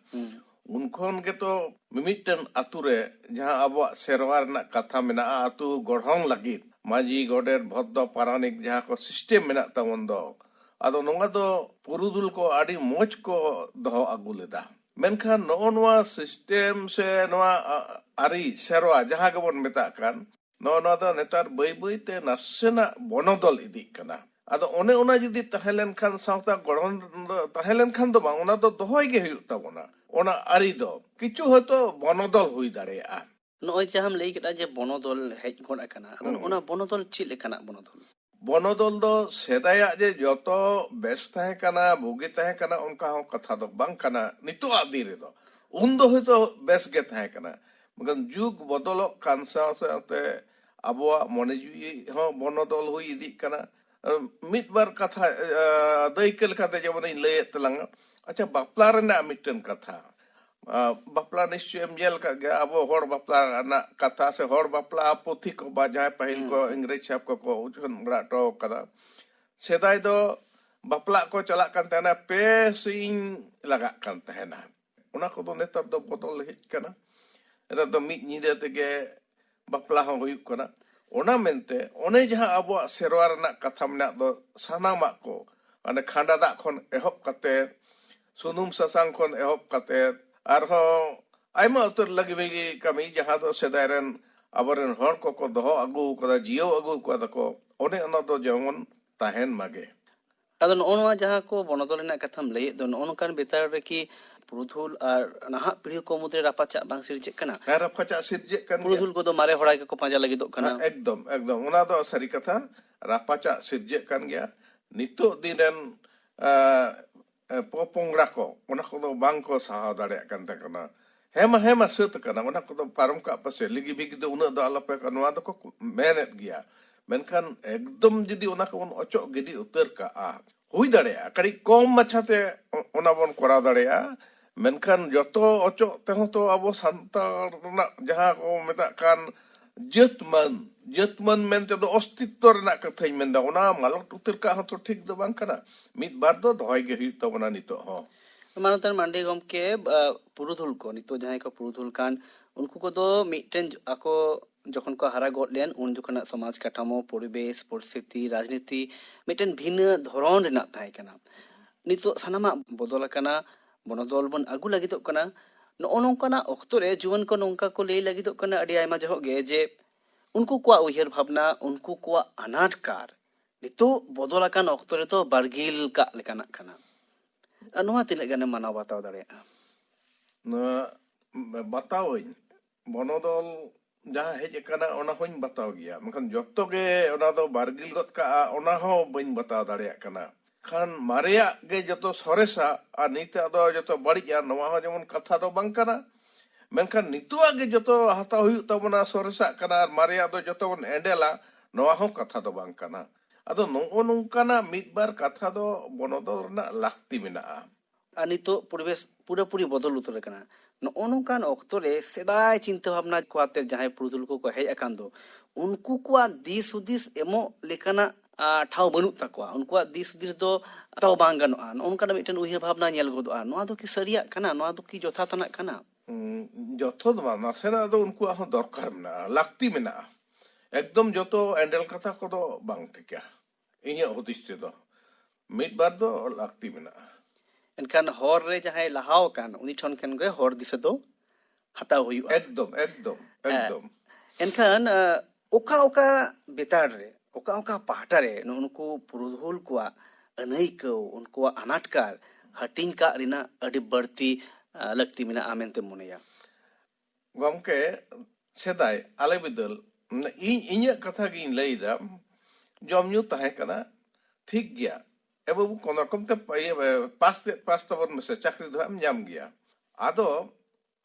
ᱩᱱ ᱠᱷᱚᱱ ᱜᱮᱛᱚ ᱢᱤᱢᱤᱫᱴᱮᱱ ᱟᱛᱩ ᱨᱮ ᱡᱟᱦᱟᱸ ᱟᱵᱚᱣᱟᱜ ᱥᱮᱨᱣᱟ ᱨᱮᱱᱟᱜ ᱠᱟᱛᱷᱟ ᱢᱮᱱᱟᱜᱼᱟ, ᱟᱛᱩ ᱜᱚᱲᱦᱚᱱ ᱞᱟᱹᱜᱤᱫ ᱢᱟᱹᱡᱷᱤ, ᱜᱚᱰᱮᱛ, ᱵᱷᱚᱫᱽᱫᱚ, ᱯᱟᱨᱟᱱᱤᱠ ᱡᱟᱦᱟᱸ ᱠᱚ system ᱢᱮᱱᱟᱜ ᱛᱟᱵᱚᱱ ᱫᱚ, ᱟᱫᱚ ᱱᱚᱣᱟ ᱫᱚ ᱯᱩᱨᱩᱫᱷᱩᱞ ᱠᱚ ᱟᱹᱰᱤ ᱢᱚᱡᱽ ᱠᱚ ᱫᱚᱦᱚ ᱟᱹᱜᱩ ᱞᱮᱫᱟ᱾ ᱢᱮᱱᱠᱷᱟᱱ ᱱᱚᱜᱼᱚ ᱱᱚᱣᱟ system ᱥᱮ ᱱᱚᱣᱟ, ᱟ, ᱟᱹᱨᱤ ᱥᱮᱨᱣᱟ ᱡᱟᱦᱟᱸ ᱜᱮᱵᱚᱱ ᱢᱮᱛᱟᱜ ᱠᱟᱱ, ᱱᱚᱜᱼᱚ ᱱᱚᱣᱟ ᱫᱚ ᱱᱮᱛᱟᱨ ᱵᱟᱹᱭ ᱵᱟᱹᱭ ᱛᱮ ᱱᱟᱥᱮᱱᱟᱜ ᱵᱚᱱᱚᱫᱚᱞ ᱤᱫᱤᱜ ᱠᱟᱱᱟ᱾ ᱟᱫᱚ ᱚᱱᱮ ᱚᱱᱟ ᱡᱩᱫᱤ ᱛᱟᱦᱮᱸ ᱞᱮᱱᱠᱷᱟᱱ, ᱥᱟᱶᱛᱟ ᱜᱚᱲᱦᱚᱱ ᱫᱚ ᱛᱟᱦᱮᱸ ᱞᱮᱱᱠᱷᱟᱱ ᱫᱚ ᱵᱟᱝ, ᱚᱱᱟ ᱫᱚ ᱫᱚᱦᱚᱭ ᱜᱮ ᱦᱩᱭᱩᱜ ᱛᱟᱵᱚᱱᱟ᱾ ᱚᱱᱟ ᱟᱹᱨᱤ ᱫᱚ ᱠᱤᱪᱷᱩ ᱦᱚᱭᱛᱳ ᱵᱚᱱᱚᱫᱚᱞ ᱦᱩᱭ ᱫᱟᱲᱮᱭᱟᱜᱼᱟ᱾ ᱱᱚᱜᱼᱚᱭ ᱡᱟᱦᱟᱸᱢ ᱞᱟᱹᱭ ᱠᱮᱫᱟ ᱡᱮ ᱵᱚᱱᱚᱫᱚᱞ ᱦᱮᱡ ᱜᱚᱫ ᱟᱠᱟᱱᱟ, ᱟᱫᱚ ᱱᱚᱜᱼᱚ ᱱᱚᱣᱟ ᱵᱚᱱᱚᱫᱚᱞ ᱪᱮᱫ ᱞᱮᱠᱟᱱᱟᱜ ᱵᱚᱱᱚᱫᱚᱞ? ᱵᱚᱱᱚᱫᱚᱞ ᱫᱚ ᱥᱮᱫᱟᱭᱟᱜ ᱡᱮ ᱡᱚᱛᱚ ᱵᱮᱥ ᱛᱟᱦᱮᱸ ᱠᱟᱱᱟ, ᱵᱩᱜᱤ ᱛᱟᱦᱮᱸ ᱠᱟᱱᱟ, ᱚᱱᱠᱟ ᱦᱚᱸ ᱠᱟᱛᱷᱟ ᱫᱚ ᱵᱟᱝ ᱠᱟᱱᱟ᱾ ᱱᱤᱛᱚᱜᱟᱜ ᱫᱤᱱ ᱨᱮᱫᱚ, ᱩᱱ ᱫᱚ ᱦᱚᱭᱛᱳ ᱵᱮᱥ ᱜᱮ ᱛᱟᱦᱮᱸ ᱠᱟᱱᱟ, ᱢᱮᱱᱠᱷᱟᱱ ᱡᱩᱜᱽ ᱵᱚᱫᱚᱞᱚᱜ ᱠᱟᱱ ᱥᱟᱶ ᱥᱟᱶᱛᱮ ᱟᱵᱚᱣᱟᱜ ᱢᱚᱱᱮ ᱡᱤᱣᱤ ᱦᱚᱸ ᱵᱚᱱᱚᱫᱚᱞ ᱦᱩᱭ ᱤᱫᱤᱜ ᱠᱟᱱᱟ᱾ ᱢᱤᱫ ᱵᱟᱨ ᱠᱟᱛᱷᱟ, ᱟ, ᱫᱟᱹᱭᱠᱟᱹ ᱞᱮᱠᱟᱛᱮ ᱡᱮᱢᱚᱱᱤᱧ ᱞᱟᱹᱭᱮᱫ ᱛᱟᱞᱟᱝᱟ, ᱟᱪᱪᱷᱟ, ᱵᱟᱯᱞᱟ ᱨᱮᱱᱟᱜ ᱢᱤᱫᱴᱮᱱ ᱠᱟᱛᱷᱟ᱾ ᱟ, ᱵᱟᱯᱞᱟ ᱱᱤᱥᱪᱚᱭᱮᱢ ᱧᱮᱞ ᱟᱠᱟᱫ ᱜᱮᱭᱟ, ᱟᱵᱚ ᱦᱚᱲ ᱵᱟᱯᱞᱟ ᱨᱮᱱᱟᱜ ᱠᱟᱛᱷᱟ ᱥᱮ ᱦᱚᱲ ᱵᱟᱯᱞᱟ ᱯᱩᱛᱷᱤ ᱠᱚ ᱵᱟ ᱡᱟᱦᱟᱸᱭ ᱯᱟᱹᱦᱤᱞ ᱠᱚ ᱤᱝᱨᱮᱡᱽ ᱥᱟᱦᱮᱵᱽ ᱠᱚᱠᱚ ᱩᱪᱷᱟᱹᱱ ᱵᱟᱲᱟ ᱦᱚᱴᱚ ᱟᱠᱟᱫᱟ᱾ ᱥᱮᱫᱟᱭ ᱫᱚ ᱵᱟᱯᱞᱟᱜ ᱠᱚ ᱪᱟᱞᱟᱜ ᱠᱟᱱ ᱛᱟᱦᱮᱱᱟ ᱯᱮ ᱥᱤᱧ ᱞᱟᱜᱟᱜ ᱠᱟᱱ ᱛᱟᱦᱮᱱᱟ᱾ ᱚᱱᱟ ᱠᱚᱫᱚ ᱱᱮᱛᱟᱨ ᱫᱚ ᱵᱚᱫᱚᱞ ᱦᱮᱡ ᱠᱟᱱᱟ᱾ ᱱᱮᱛᱟᱨ ᱫᱚ ᱢᱤᱫ ᱧᱤᱫᱟᱹ ᱛᱮᱜᱮ ᱵᱟᱯᱞᱟ ᱦᱚᱸ ᱦᱩᱭᱩᱜ ᱠᱟᱱᱟ᱾ ᱚᱱᱟ ᱢᱮᱱᱛᱮ ᱚᱱᱮ ᱡᱟᱦᱟᱸ ᱟᱵᱚᱣᱟᱜ ᱥᱮᱨᱣᱟ ᱨᱮᱱᱟᱜ ᱠᱟᱛᱷᱟ ᱢᱮᱱᱟᱜ ᱫᱚ, ᱥᱟᱱᱟᱢᱟᱜ ᱠᱚ, ᱢᱟᱱᱮ ᱠᱷᱟᱸᱰᱟ ᱫᱟᱜ ᱠᱷᱚᱱ ᱮᱦᱚᱵ ᱠᱟᱛᱮ, ᱥᱩᱱᱩᱢ ᱥᱟᱥᱟᱝ ᱠᱷᱚᱱ ᱮᱦᱚᱵ ᱠᱟᱛᱮ, ᱟᱨᱦᱚᱸ ᱟᱭᱢᱟ ᱩᱛᱟᱹᱨ ᱞᱟᱹᱜᱤ ᱵᱷᱟᱹᱜᱤ ᱠᱟᱹᱢᱤ ᱡᱟᱦᱟᱸ ᱫᱚ ᱥᱮᱫᱟᱭ ᱨᱮᱱ ᱟᱵᱚᱨᱮᱱ ᱦᱚᱲ ᱠᱚᱠᱚ ᱫᱚᱦᱚ ᱟᱹᱜᱩ ᱟᱠᱟᱫᱟ, ᱡᱤᱭᱟᱹᱣ ᱟᱹᱜᱩ ᱟᱠᱟᱫᱟ ᱠᱚ, ᱚᱱᱮ ᱚᱱᱟ ᱫᱚ ᱡᱮᱢᱚᱱ ᱛᱟᱦᱮᱱ ᱢᱟᱜᱮ᱾ ᱟᱫᱚ ᱱᱚᱜᱼᱚ ᱱᱚᱣᱟ ᱡᱟᱦᱟᱸ ᱠᱚ ᱵᱚᱱᱚᱫᱚᱞ ᱨᱮᱱᱟᱜ ᱠᱟᱛᱷᱟᱢ ᱞᱟᱹᱭᱮᱫ ᱫᱚ, ᱱᱚᱜᱼᱚ ᱱᱚᱝᱠᱟᱱ ᱵᱮᱯᱟᱨ ᱨᱮᱠᱤ ᱯᱩᱨᱩᱫᱷᱩᱞ ᱟᱨ ᱱᱟᱦᱟᱜ ᱯᱤᱲᱦᱤ ᱠᱚ ᱢᱩᱫᱽᱨᱮ ᱨᱟᱯᱟᱪᱟᱜ ᱵᱟᱝ ᱥᱤᱨᱡᱟᱹᱜ ᱠᱟᱱᱟ? ᱦᱮᱸ, ᱨᱟᱯᱟᱪᱟᱜ ᱥᱤᱨᱡᱟᱹᱜ ᱠᱟᱱ ᱜᱮᱭᱟ᱾ ᱯᱩᱨᱩᱫᱷᱩᱞ ᱠᱚᱫᱚ ᱢᱟᱨᱮ ᱦᱚᱲᱟ ᱜᱮᱠᱚ ᱯᱟᱸᱡᱟ ᱞᱟᱹᱜᱤᱫᱚᱜ ᱠᱟᱱᱟ᱾ ᱦᱮᱸ, ᱮᱠᱫᱚᱢ, ᱮᱠᱫᱚᱢ, ᱚᱱᱟ ᱫᱚ ᱥᱟᱹᱨᱤ ᱠᱟᱛᱷᱟ᱾ ᱨᱟᱯᱟᱪᱟᱜ ᱥᱤᱨᱡᱟᱹᱜ ᱠᱟᱱ ᱜᱮᱭᱟ᱾ ᱱᱤᱛᱚᱜ ᱫᱤᱱ ᱨᱮᱱ, ᱟ, ᱮ, ᱯᱚᱯᱚᱝᱲᱟ ᱠᱚ ᱚᱱᱟ ᱠᱚᱫᱚ ᱵᱟᱝ ᱠᱚ ᱥᱟᱦᱟᱣ ᱫᱟᱲᱮᱭᱟᱜ ᱠᱟᱱ ᱛᱟᱦᱮᱸ ᱠᱟᱱᱟ᱾ ᱦᱮᱸ ᱢᱟ, ᱦᱮᱸ ᱢᱟ, ᱥᱟᱹᱛ ᱟᱠᱟᱱᱟ, ᱚᱱᱟ ᱠᱚᱫᱚ ᱯᱟᱨᱚᱢ ᱠᱟᱜ ᱯᱮᱥᱮ, ᱞᱤᱜᱤ ᱵᱷᱤᱜᱤ ᱫᱚ ᱩᱱᱟᱹᱜ ᱫᱚ ᱟᱞᱚᱯᱮ, ᱱᱚᱣᱟ ᱫᱚᱠᱚ ᱢᱮᱱᱮᱫ ᱜᱮᱭᱟ᱾ ᱢᱮᱱᱠᱷᱟᱱ ᱮᱠᱫᱚᱢ ᱡᱩᱫᱤ ᱚᱱᱟ ᱠᱚᱵᱚᱱ ᱚᱪᱚᱜ ᱜᱤᱰᱤ ᱩᱛᱟᱹᱨ ᱠᱟᱜᱼᱟ, ᱦᱩᱭ ᱫᱟᱲᱮᱭᱟᱜᱼᱟ, ᱠᱟᱹᱴᱤᱡ ᱠᱚᱢ ᱢᱟᱪᱷᱟᱛᱮ ᱚᱱᱟ ᱵᱚᱱ ᱠᱚᱨᱟᱣ ᱫᱟᱲᱮᱭᱟᱜᱼᱟ᱾ ᱢᱮᱱᱠᱷᱟᱱ ᱡᱚᱛᱚ ᱚᱪᱚᱜ ᱛᱮᱦᱚᱸ ᱛᱚ ᱟᱵᱚ ᱥᱟᱱᱛᱟᱲ ᱨᱮᱱᱟᱜ ᱡᱟᱦᱟᱸ ᱠᱚ ᱢᱮᱛᱟᱜ ᱠᱟᱱ ᱡᱟᱹᱛ ᱢᱟᱹᱱ, ᱡᱟᱹᱛ ᱢᱟᱹᱱ ᱢᱮᱱᱛᱮ ᱫᱚ ᱚᱥᱛᱤᱛᱛᱚ ᱨᱮᱱᱟᱜ ᱠᱟᱛᱷᱟᱧ ᱢᱮᱱᱫᱟ, ᱚᱱᱟ ᱢᱟᱞᱚᱴ ᱩᱛᱟᱹᱨ ᱠᱟᱜ ᱦᱚᱸ ᱛᱚ ᱴᱷᱤᱠ ᱫᱚ ᱵᱟᱝ ᱠᱟᱱᱟ᱾ ᱢᱤᱫ ᱵᱟᱨ ᱫᱚ ᱫᱚᱦᱚᱭ ᱜᱮ ᱦᱩᱭᱩᱜ ᱛᱟᱵᱚᱱᱟ ᱱᱤᱛᱚᱜ ᱦᱚᱸ᱾ ᱢᱟᱱᱚᱛᱟᱱ ᱢᱟᱱᱰᱤ ᱜᱚᱢᱠᱮ, ᱟ, ᱯᱩᱨᱩᱫᱷᱩᱞ ᱠᱚ, ᱱᱤᱛᱚᱜ ᱡᱟᱦᱟᱸᱭ ᱠᱚ ᱯᱩᱨᱩᱫᱷᱩᱞ ᱠᱟᱱ, ᱩᱱᱠᱩ ᱠᱚᱫᱚ ᱢᱤᱫᱴᱮᱱ ᱟᱠᱚ ᱡᱚᱠᱷᱚᱱ ᱠᱚ ᱦᱟᱨᱟ ᱜᱚᱫ ᱞᱮᱱ, ᱩᱱ ᱡᱚᱠᱷᱚᱱᱟᱜ ᱥᱚᱢᱟᱡᱽ ᱠᱟᱴᱷᱟᱢᱳ, ᱯᱚᱨᱤᱵᱮᱥ, ᱯᱚᱨᱤᱥᱛᱷᱤᱛᱤ, ᱨᱟᱡᱽᱱᱤᱛᱤ ᱢᱤᱫᱴᱮᱱ ᱵᱷᱤᱱᱟᱹ ᱫᱷᱚᱨᱚᱱ ᱨᱮᱱᱟᱜ ᱛᱟᱦᱮᱸ ᱠᱟᱱᱟ᱾ ᱱᱤᱛᱚᱜ ᱥᱟᱱᱟᱢᱟᱜ ᱵᱚᱫᱚᱞ ᱟᱠᱟᱱᱟ, ᱵᱚᱱᱚᱫᱚᱞ ᱵᱚᱱ ᱟᱹᱜᱩ ᱞᱟᱹᱜᱤᱫᱚᱜ ᱠᱟᱱᱟ᱾ ᱱᱚᱜᱼᱚ ᱱᱚᱝᱠᱟᱱᱟᱜ ᱚᱠᱛᱚ ᱨᱮ ᱡᱩᱣᱟᱹᱱ ᱠᱚ ᱱᱚᱝᱠᱟ ᱠᱚ ᱞᱟᱹᱭ ᱞᱟᱹᱜᱤᱫᱚᱜ ᱠᱟᱱᱟ ᱟᱹᱰᱤ ᱟᱭᱢᱟ ᱡᱚᱦᱚᱜ ᱜᱮ, ᱡᱮ ᱩᱱᱠᱩ ᱠᱚᱣᱟᱜ ᱩᱭᱦᱟᱹᱨ ᱵᱷᱟᱵᱽᱱᱟ, ᱩᱱᱠᱩ ᱠᱚᱣᱟᱜ ᱟᱱᱟᱴ ᱠᱟᱨ ᱱᱤᱛᱚᱜ ᱵᱚᱫᱚᱞ ᱟᱠᱟᱱ ᱚᱠᱛᱚ ᱨᱮᱫᱚ ᱵᱟᱨᱜᱤᱞ ᱠᱟᱜ ᱞᱮᱠᱟᱱᱟᱜ ᱠᱟᱱᱟ᱾ ᱟᱨ ᱱᱚᱣᱟ ᱛᱤᱱᱟᱹᱜ ᱜᱟᱱᱮᱢ ᱢᱟᱱᱟᱣ ᱵᱟᱛᱟᱣ ᱫᱟᱲᱮᱭᱟᱜᱼᱟ? ᱱᱚᱣᱟ ᱵᱟᱛᱟᱣᱟᱹᱧ, ᱵᱚᱱᱚᱫᱚᱞ ᱡᱟᱦᱟᱸ ᱦᱮᱡ ᱟᱠᱟᱱᱟ, ᱚᱱᱟ ᱦᱚᱸᱧ ᱵᱟᱛᱟᱣ ᱜᱮᱭᱟ, ᱢᱮᱱᱠᱷᱟᱱ ᱡᱚᱛᱚ ᱜᱮ ᱚᱱᱟ ᱫᱚ ᱵᱟᱨᱜᱤᱞ ᱜᱚᱫ ᱠᱟᱜᱼᱟ, ᱚᱱᱟ ᱦᱚᱸ ᱵᱟᱹᱧ ᱵᱟᱛᱟᱣ ᱫᱟᱲᱮᱭᱟᱜ ᱠᱟᱱᱟ᱾ ᱠᱷᱟᱱ ᱢᱟᱨᱮᱭᱟᱜ ᱜᱮ ᱡᱚᱛᱚ ᱥᱚᱨᱮᱥᱟ ᱟᱨ ᱱᱤᱛᱟᱜ ᱫᱚ ᱡᱚᱛᱚ ᱵᱟᱹᱲᱤᱡᱼᱟ, ᱱᱚᱣᱟ ᱦᱚᱸ ᱡᱮᱢᱚᱱ ᱠᱟᱛᱷᱟ ᱫᱚ ᱵᱟᱝ ᱠᱟᱱᱟ᱾ ᱢᱮᱱᱠᱷᱟᱱ ᱱᱤᱛᱚᱜᱟᱜ ᱜᱮ ᱡᱚᱛᱚ ᱦᱟᱛᱟᱣ ᱦᱩᱭᱩᱜ ᱛᱟᱵᱚᱱᱟ, ᱥᱚᱨᱮᱥᱟᱜ ᱠᱟᱱᱟ, ᱟᱨ ᱢᱟᱨᱮᱭᱟᱜ ᱫᱚ ᱡᱚᱛᱚ ᱵᱚᱱ ᱮᱸᱰᱮᱞᱟ, ᱱᱚᱣᱟ ᱦᱚᱸ ᱠᱟᱛᱷᱟ ᱫᱚ ᱵᱟᱝ ᱠᱟᱱᱟ᱾ ᱟᱫᱚ ᱱᱚᱜᱼᱚ ᱱᱚᱝᱠᱟᱱᱟᱜ ᱢᱤᱫ ᱵᱟᱨ ᱠᱟᱛᱷᱟ ᱫᱚ ᱵᱚᱱᱚᱫᱚᱞ ᱨᱮᱱᱟᱜ ᱞᱟᱹᱠᱛᱤ ᱢᱮᱱᱟᱜᱼᱟ᱾ ᱟᱨ ᱱᱤᱛᱚᱜ ᱯᱚᱨᱤᱵᱮᱥ ᱯᱩᱨᱟᱹᱯᱩᱨᱤ ᱵᱚᱫᱚᱞ ᱩᱛᱟᱹᱨ ᱟᱠᱟᱱᱟ᱾ ᱱᱚᱜᱼᱚ ᱱᱚᱝᱠᱟᱱ ᱚᱠᱛᱚ ᱨᱮ ᱥᱮᱫᱟᱭ ᱪᱤᱱᱛᱟᱹ ᱵᱷᱟᱵᱽᱱᱟ ᱠᱚ ᱟᱛᱮ ᱡᱟᱦᱟᱸᱭ ᱯᱩᱨᱩᱫᱷᱩᱞ ᱠᱚᱠᱚ ᱦᱮᱡ ᱟᱠᱟᱱ ᱫᱚ, ᱩᱱᱠᱩ ᱠᱚᱣᱟᱜ ᱫᱤᱥ ᱦᱩᱫᱤᱥ ᱮᱢᱚᱜ ᱞᱮᱠᱟᱱᱟᱜ, ᱟ, ᱴᱷᱟᱶ ᱵᱟᱹᱱᱩᱜ ᱛᱟᱠᱚᱣᱟ᱾ ᱩᱱᱠᱩᱣᱟᱜ ᱫᱤᱥ ᱦᱩᱫᱤᱥ ᱫᱚ ᱦᱟᱛᱟᱣ ᱵᱟᱝ ᱜᱟᱱᱚᱜᱼᱟ, ᱱᱚᱜᱼᱚ ᱱᱚᱝᱠᱟᱱᱟᱜ ᱢᱤᱫᱴᱮᱱ ᱩᱭᱦᱟᱹᱨ ᱵᱷᱟᱵᱽᱱᱟ ᱧᱮᱞ ᱜᱚᱫᱚᱜᱼᱟ᱾ ᱱᱚᱣᱟ ᱫᱚ ᱠᱤ ᱥᱟᱹᱨᱤᱭᱟᱜ ᱠᱟᱱᱟ? ᱱᱚᱣᱟ ᱫᱚ ᱠᱤ ᱡᱚᱛᱷᱟᱛ ᱟᱱᱟᱜ ᱠᱟᱱᱟ? ᱩᱸ, ᱡᱚᱛᱷᱟᱛ ᱫᱚ ᱵᱟᱝ, ᱱᱟᱥᱮᱱᱟᱜ ᱫᱚ ᱩᱱᱠᱩᱣᱟᱜ ᱦᱚᱸ ᱫᱚᱨᱠᱟᱨ ᱢᱮᱱᱟᱜᱼᱟ, ᱞᱟᱹᱠᱛᱤ ᱢᱮᱱᱟᱜᱼᱟ᱾ ᱮᱠᱫᱚᱢ ᱡᱚᱛᱚ ᱮᱸᱰᱮᱞ ᱠᱟᱛᱷᱟ ᱠᱚᱫᱚ ᱵᱟᱝ ᱴᱷᱤᱠᱟ, ᱤᱧᱟᱹᱜ ᱦᱩᱫᱤᱥ ᱛᱮᱫᱚ᱾ ᱢᱤᱫ ᱵᱟᱨ ᱫᱚ ᱞᱟᱹᱠᱛᱤ ᱢᱮᱱᱟᱜᱼᱟ᱾ ᱮᱱᱠᱷᱟᱱ ᱦᱚᱨ ᱨᱮ ᱡᱟᱦᱟᱸᱭ ᱞᱟᱦᱟᱣ ᱟᱠᱟᱱ, ᱩᱱᱤ ᱴᱷᱮᱱ ᱠᱷᱚᱱ ᱜᱮ ᱦᱚᱨ ᱫᱤᱥᱟᱹ ᱫᱚ ᱦᱟᱛᱟᱣ ᱦᱩᱭᱩᱜᱼᱟ᱾ ᱮᱠᱫᱚᱢ, ᱮᱠᱫᱚᱢ, ᱮ, ᱮᱠᱫᱚᱢ᱾ ᱮᱱᱠᱷᱟᱱ, ᱟ, ᱚᱠᱟ ᱚᱠᱟ ᱵᱮᱛᱟᱲ ᱨᱮ, ᱚᱠᱟ ᱚᱠᱟ ᱯᱟᱦᱴᱟ ᱨᱮ ᱱᱩᱜᱼᱩ ᱱᱩᱠᱩ ᱯᱩᱨᱩᱫᱷᱩᱞ ᱠᱚᱣᱟᱜ ᱟᱹᱱᱟᱹᱭᱠᱟᱹᱣ, ᱩᱱᱠᱩᱣᱟᱜ ᱟᱱᱟᱴᱠᱟᱨ ᱦᱟᱹᱴᱤᱧ ᱠᱟᱜ ᱨᱮᱱᱟᱜ ᱟᱹᱰᱤ ᱵᱟᱹᱲᱛᱤ, ᱟ, ᱞᱟᱹᱠᱛᱤ ᱢᱮᱱᱟᱜᱼᱟ ᱢᱮᱱᱛᱮᱢ ᱢᱚᱱᱮᱭᱟ? ᱜᱚᱢᱠᱮ, ᱥᱮᱫᱟᱭ ᱟᱞᱮ ᱵᱤᱫᱟᱹᱞ, ᱤᱧ, ᱤᱧᱟᱹᱜ ᱠᱟᱛᱷᱟ ᱜᱤᱧ ᱞᱟᱹᱭᱫᱟ, ᱡᱚᱢ ᱧᱩ ᱛᱟᱦᱮᱸ ᱠᱟᱱᱟ, ᱴᱷᱤᱠ ᱜᱮᱭᱟ, ᱮ ᱵᱟᱹᱵᱩ, ᱠᱳᱱᱳ ᱨᱚᱠᱚᱢ ᱛᱮ ᱯᱟᱥ ᱛᱮ ᱯᱟᱥ ᱛᱟᱵᱚᱱ ᱢᱮᱥᱮ, ᱪᱟᱹᱠᱨᱤ ᱫᱚ ᱦᱟᱸᱜ ᱮᱢ ᱧᱟᱢ ᱜᱮᱭᱟ᱾ ᱟᱫᱚ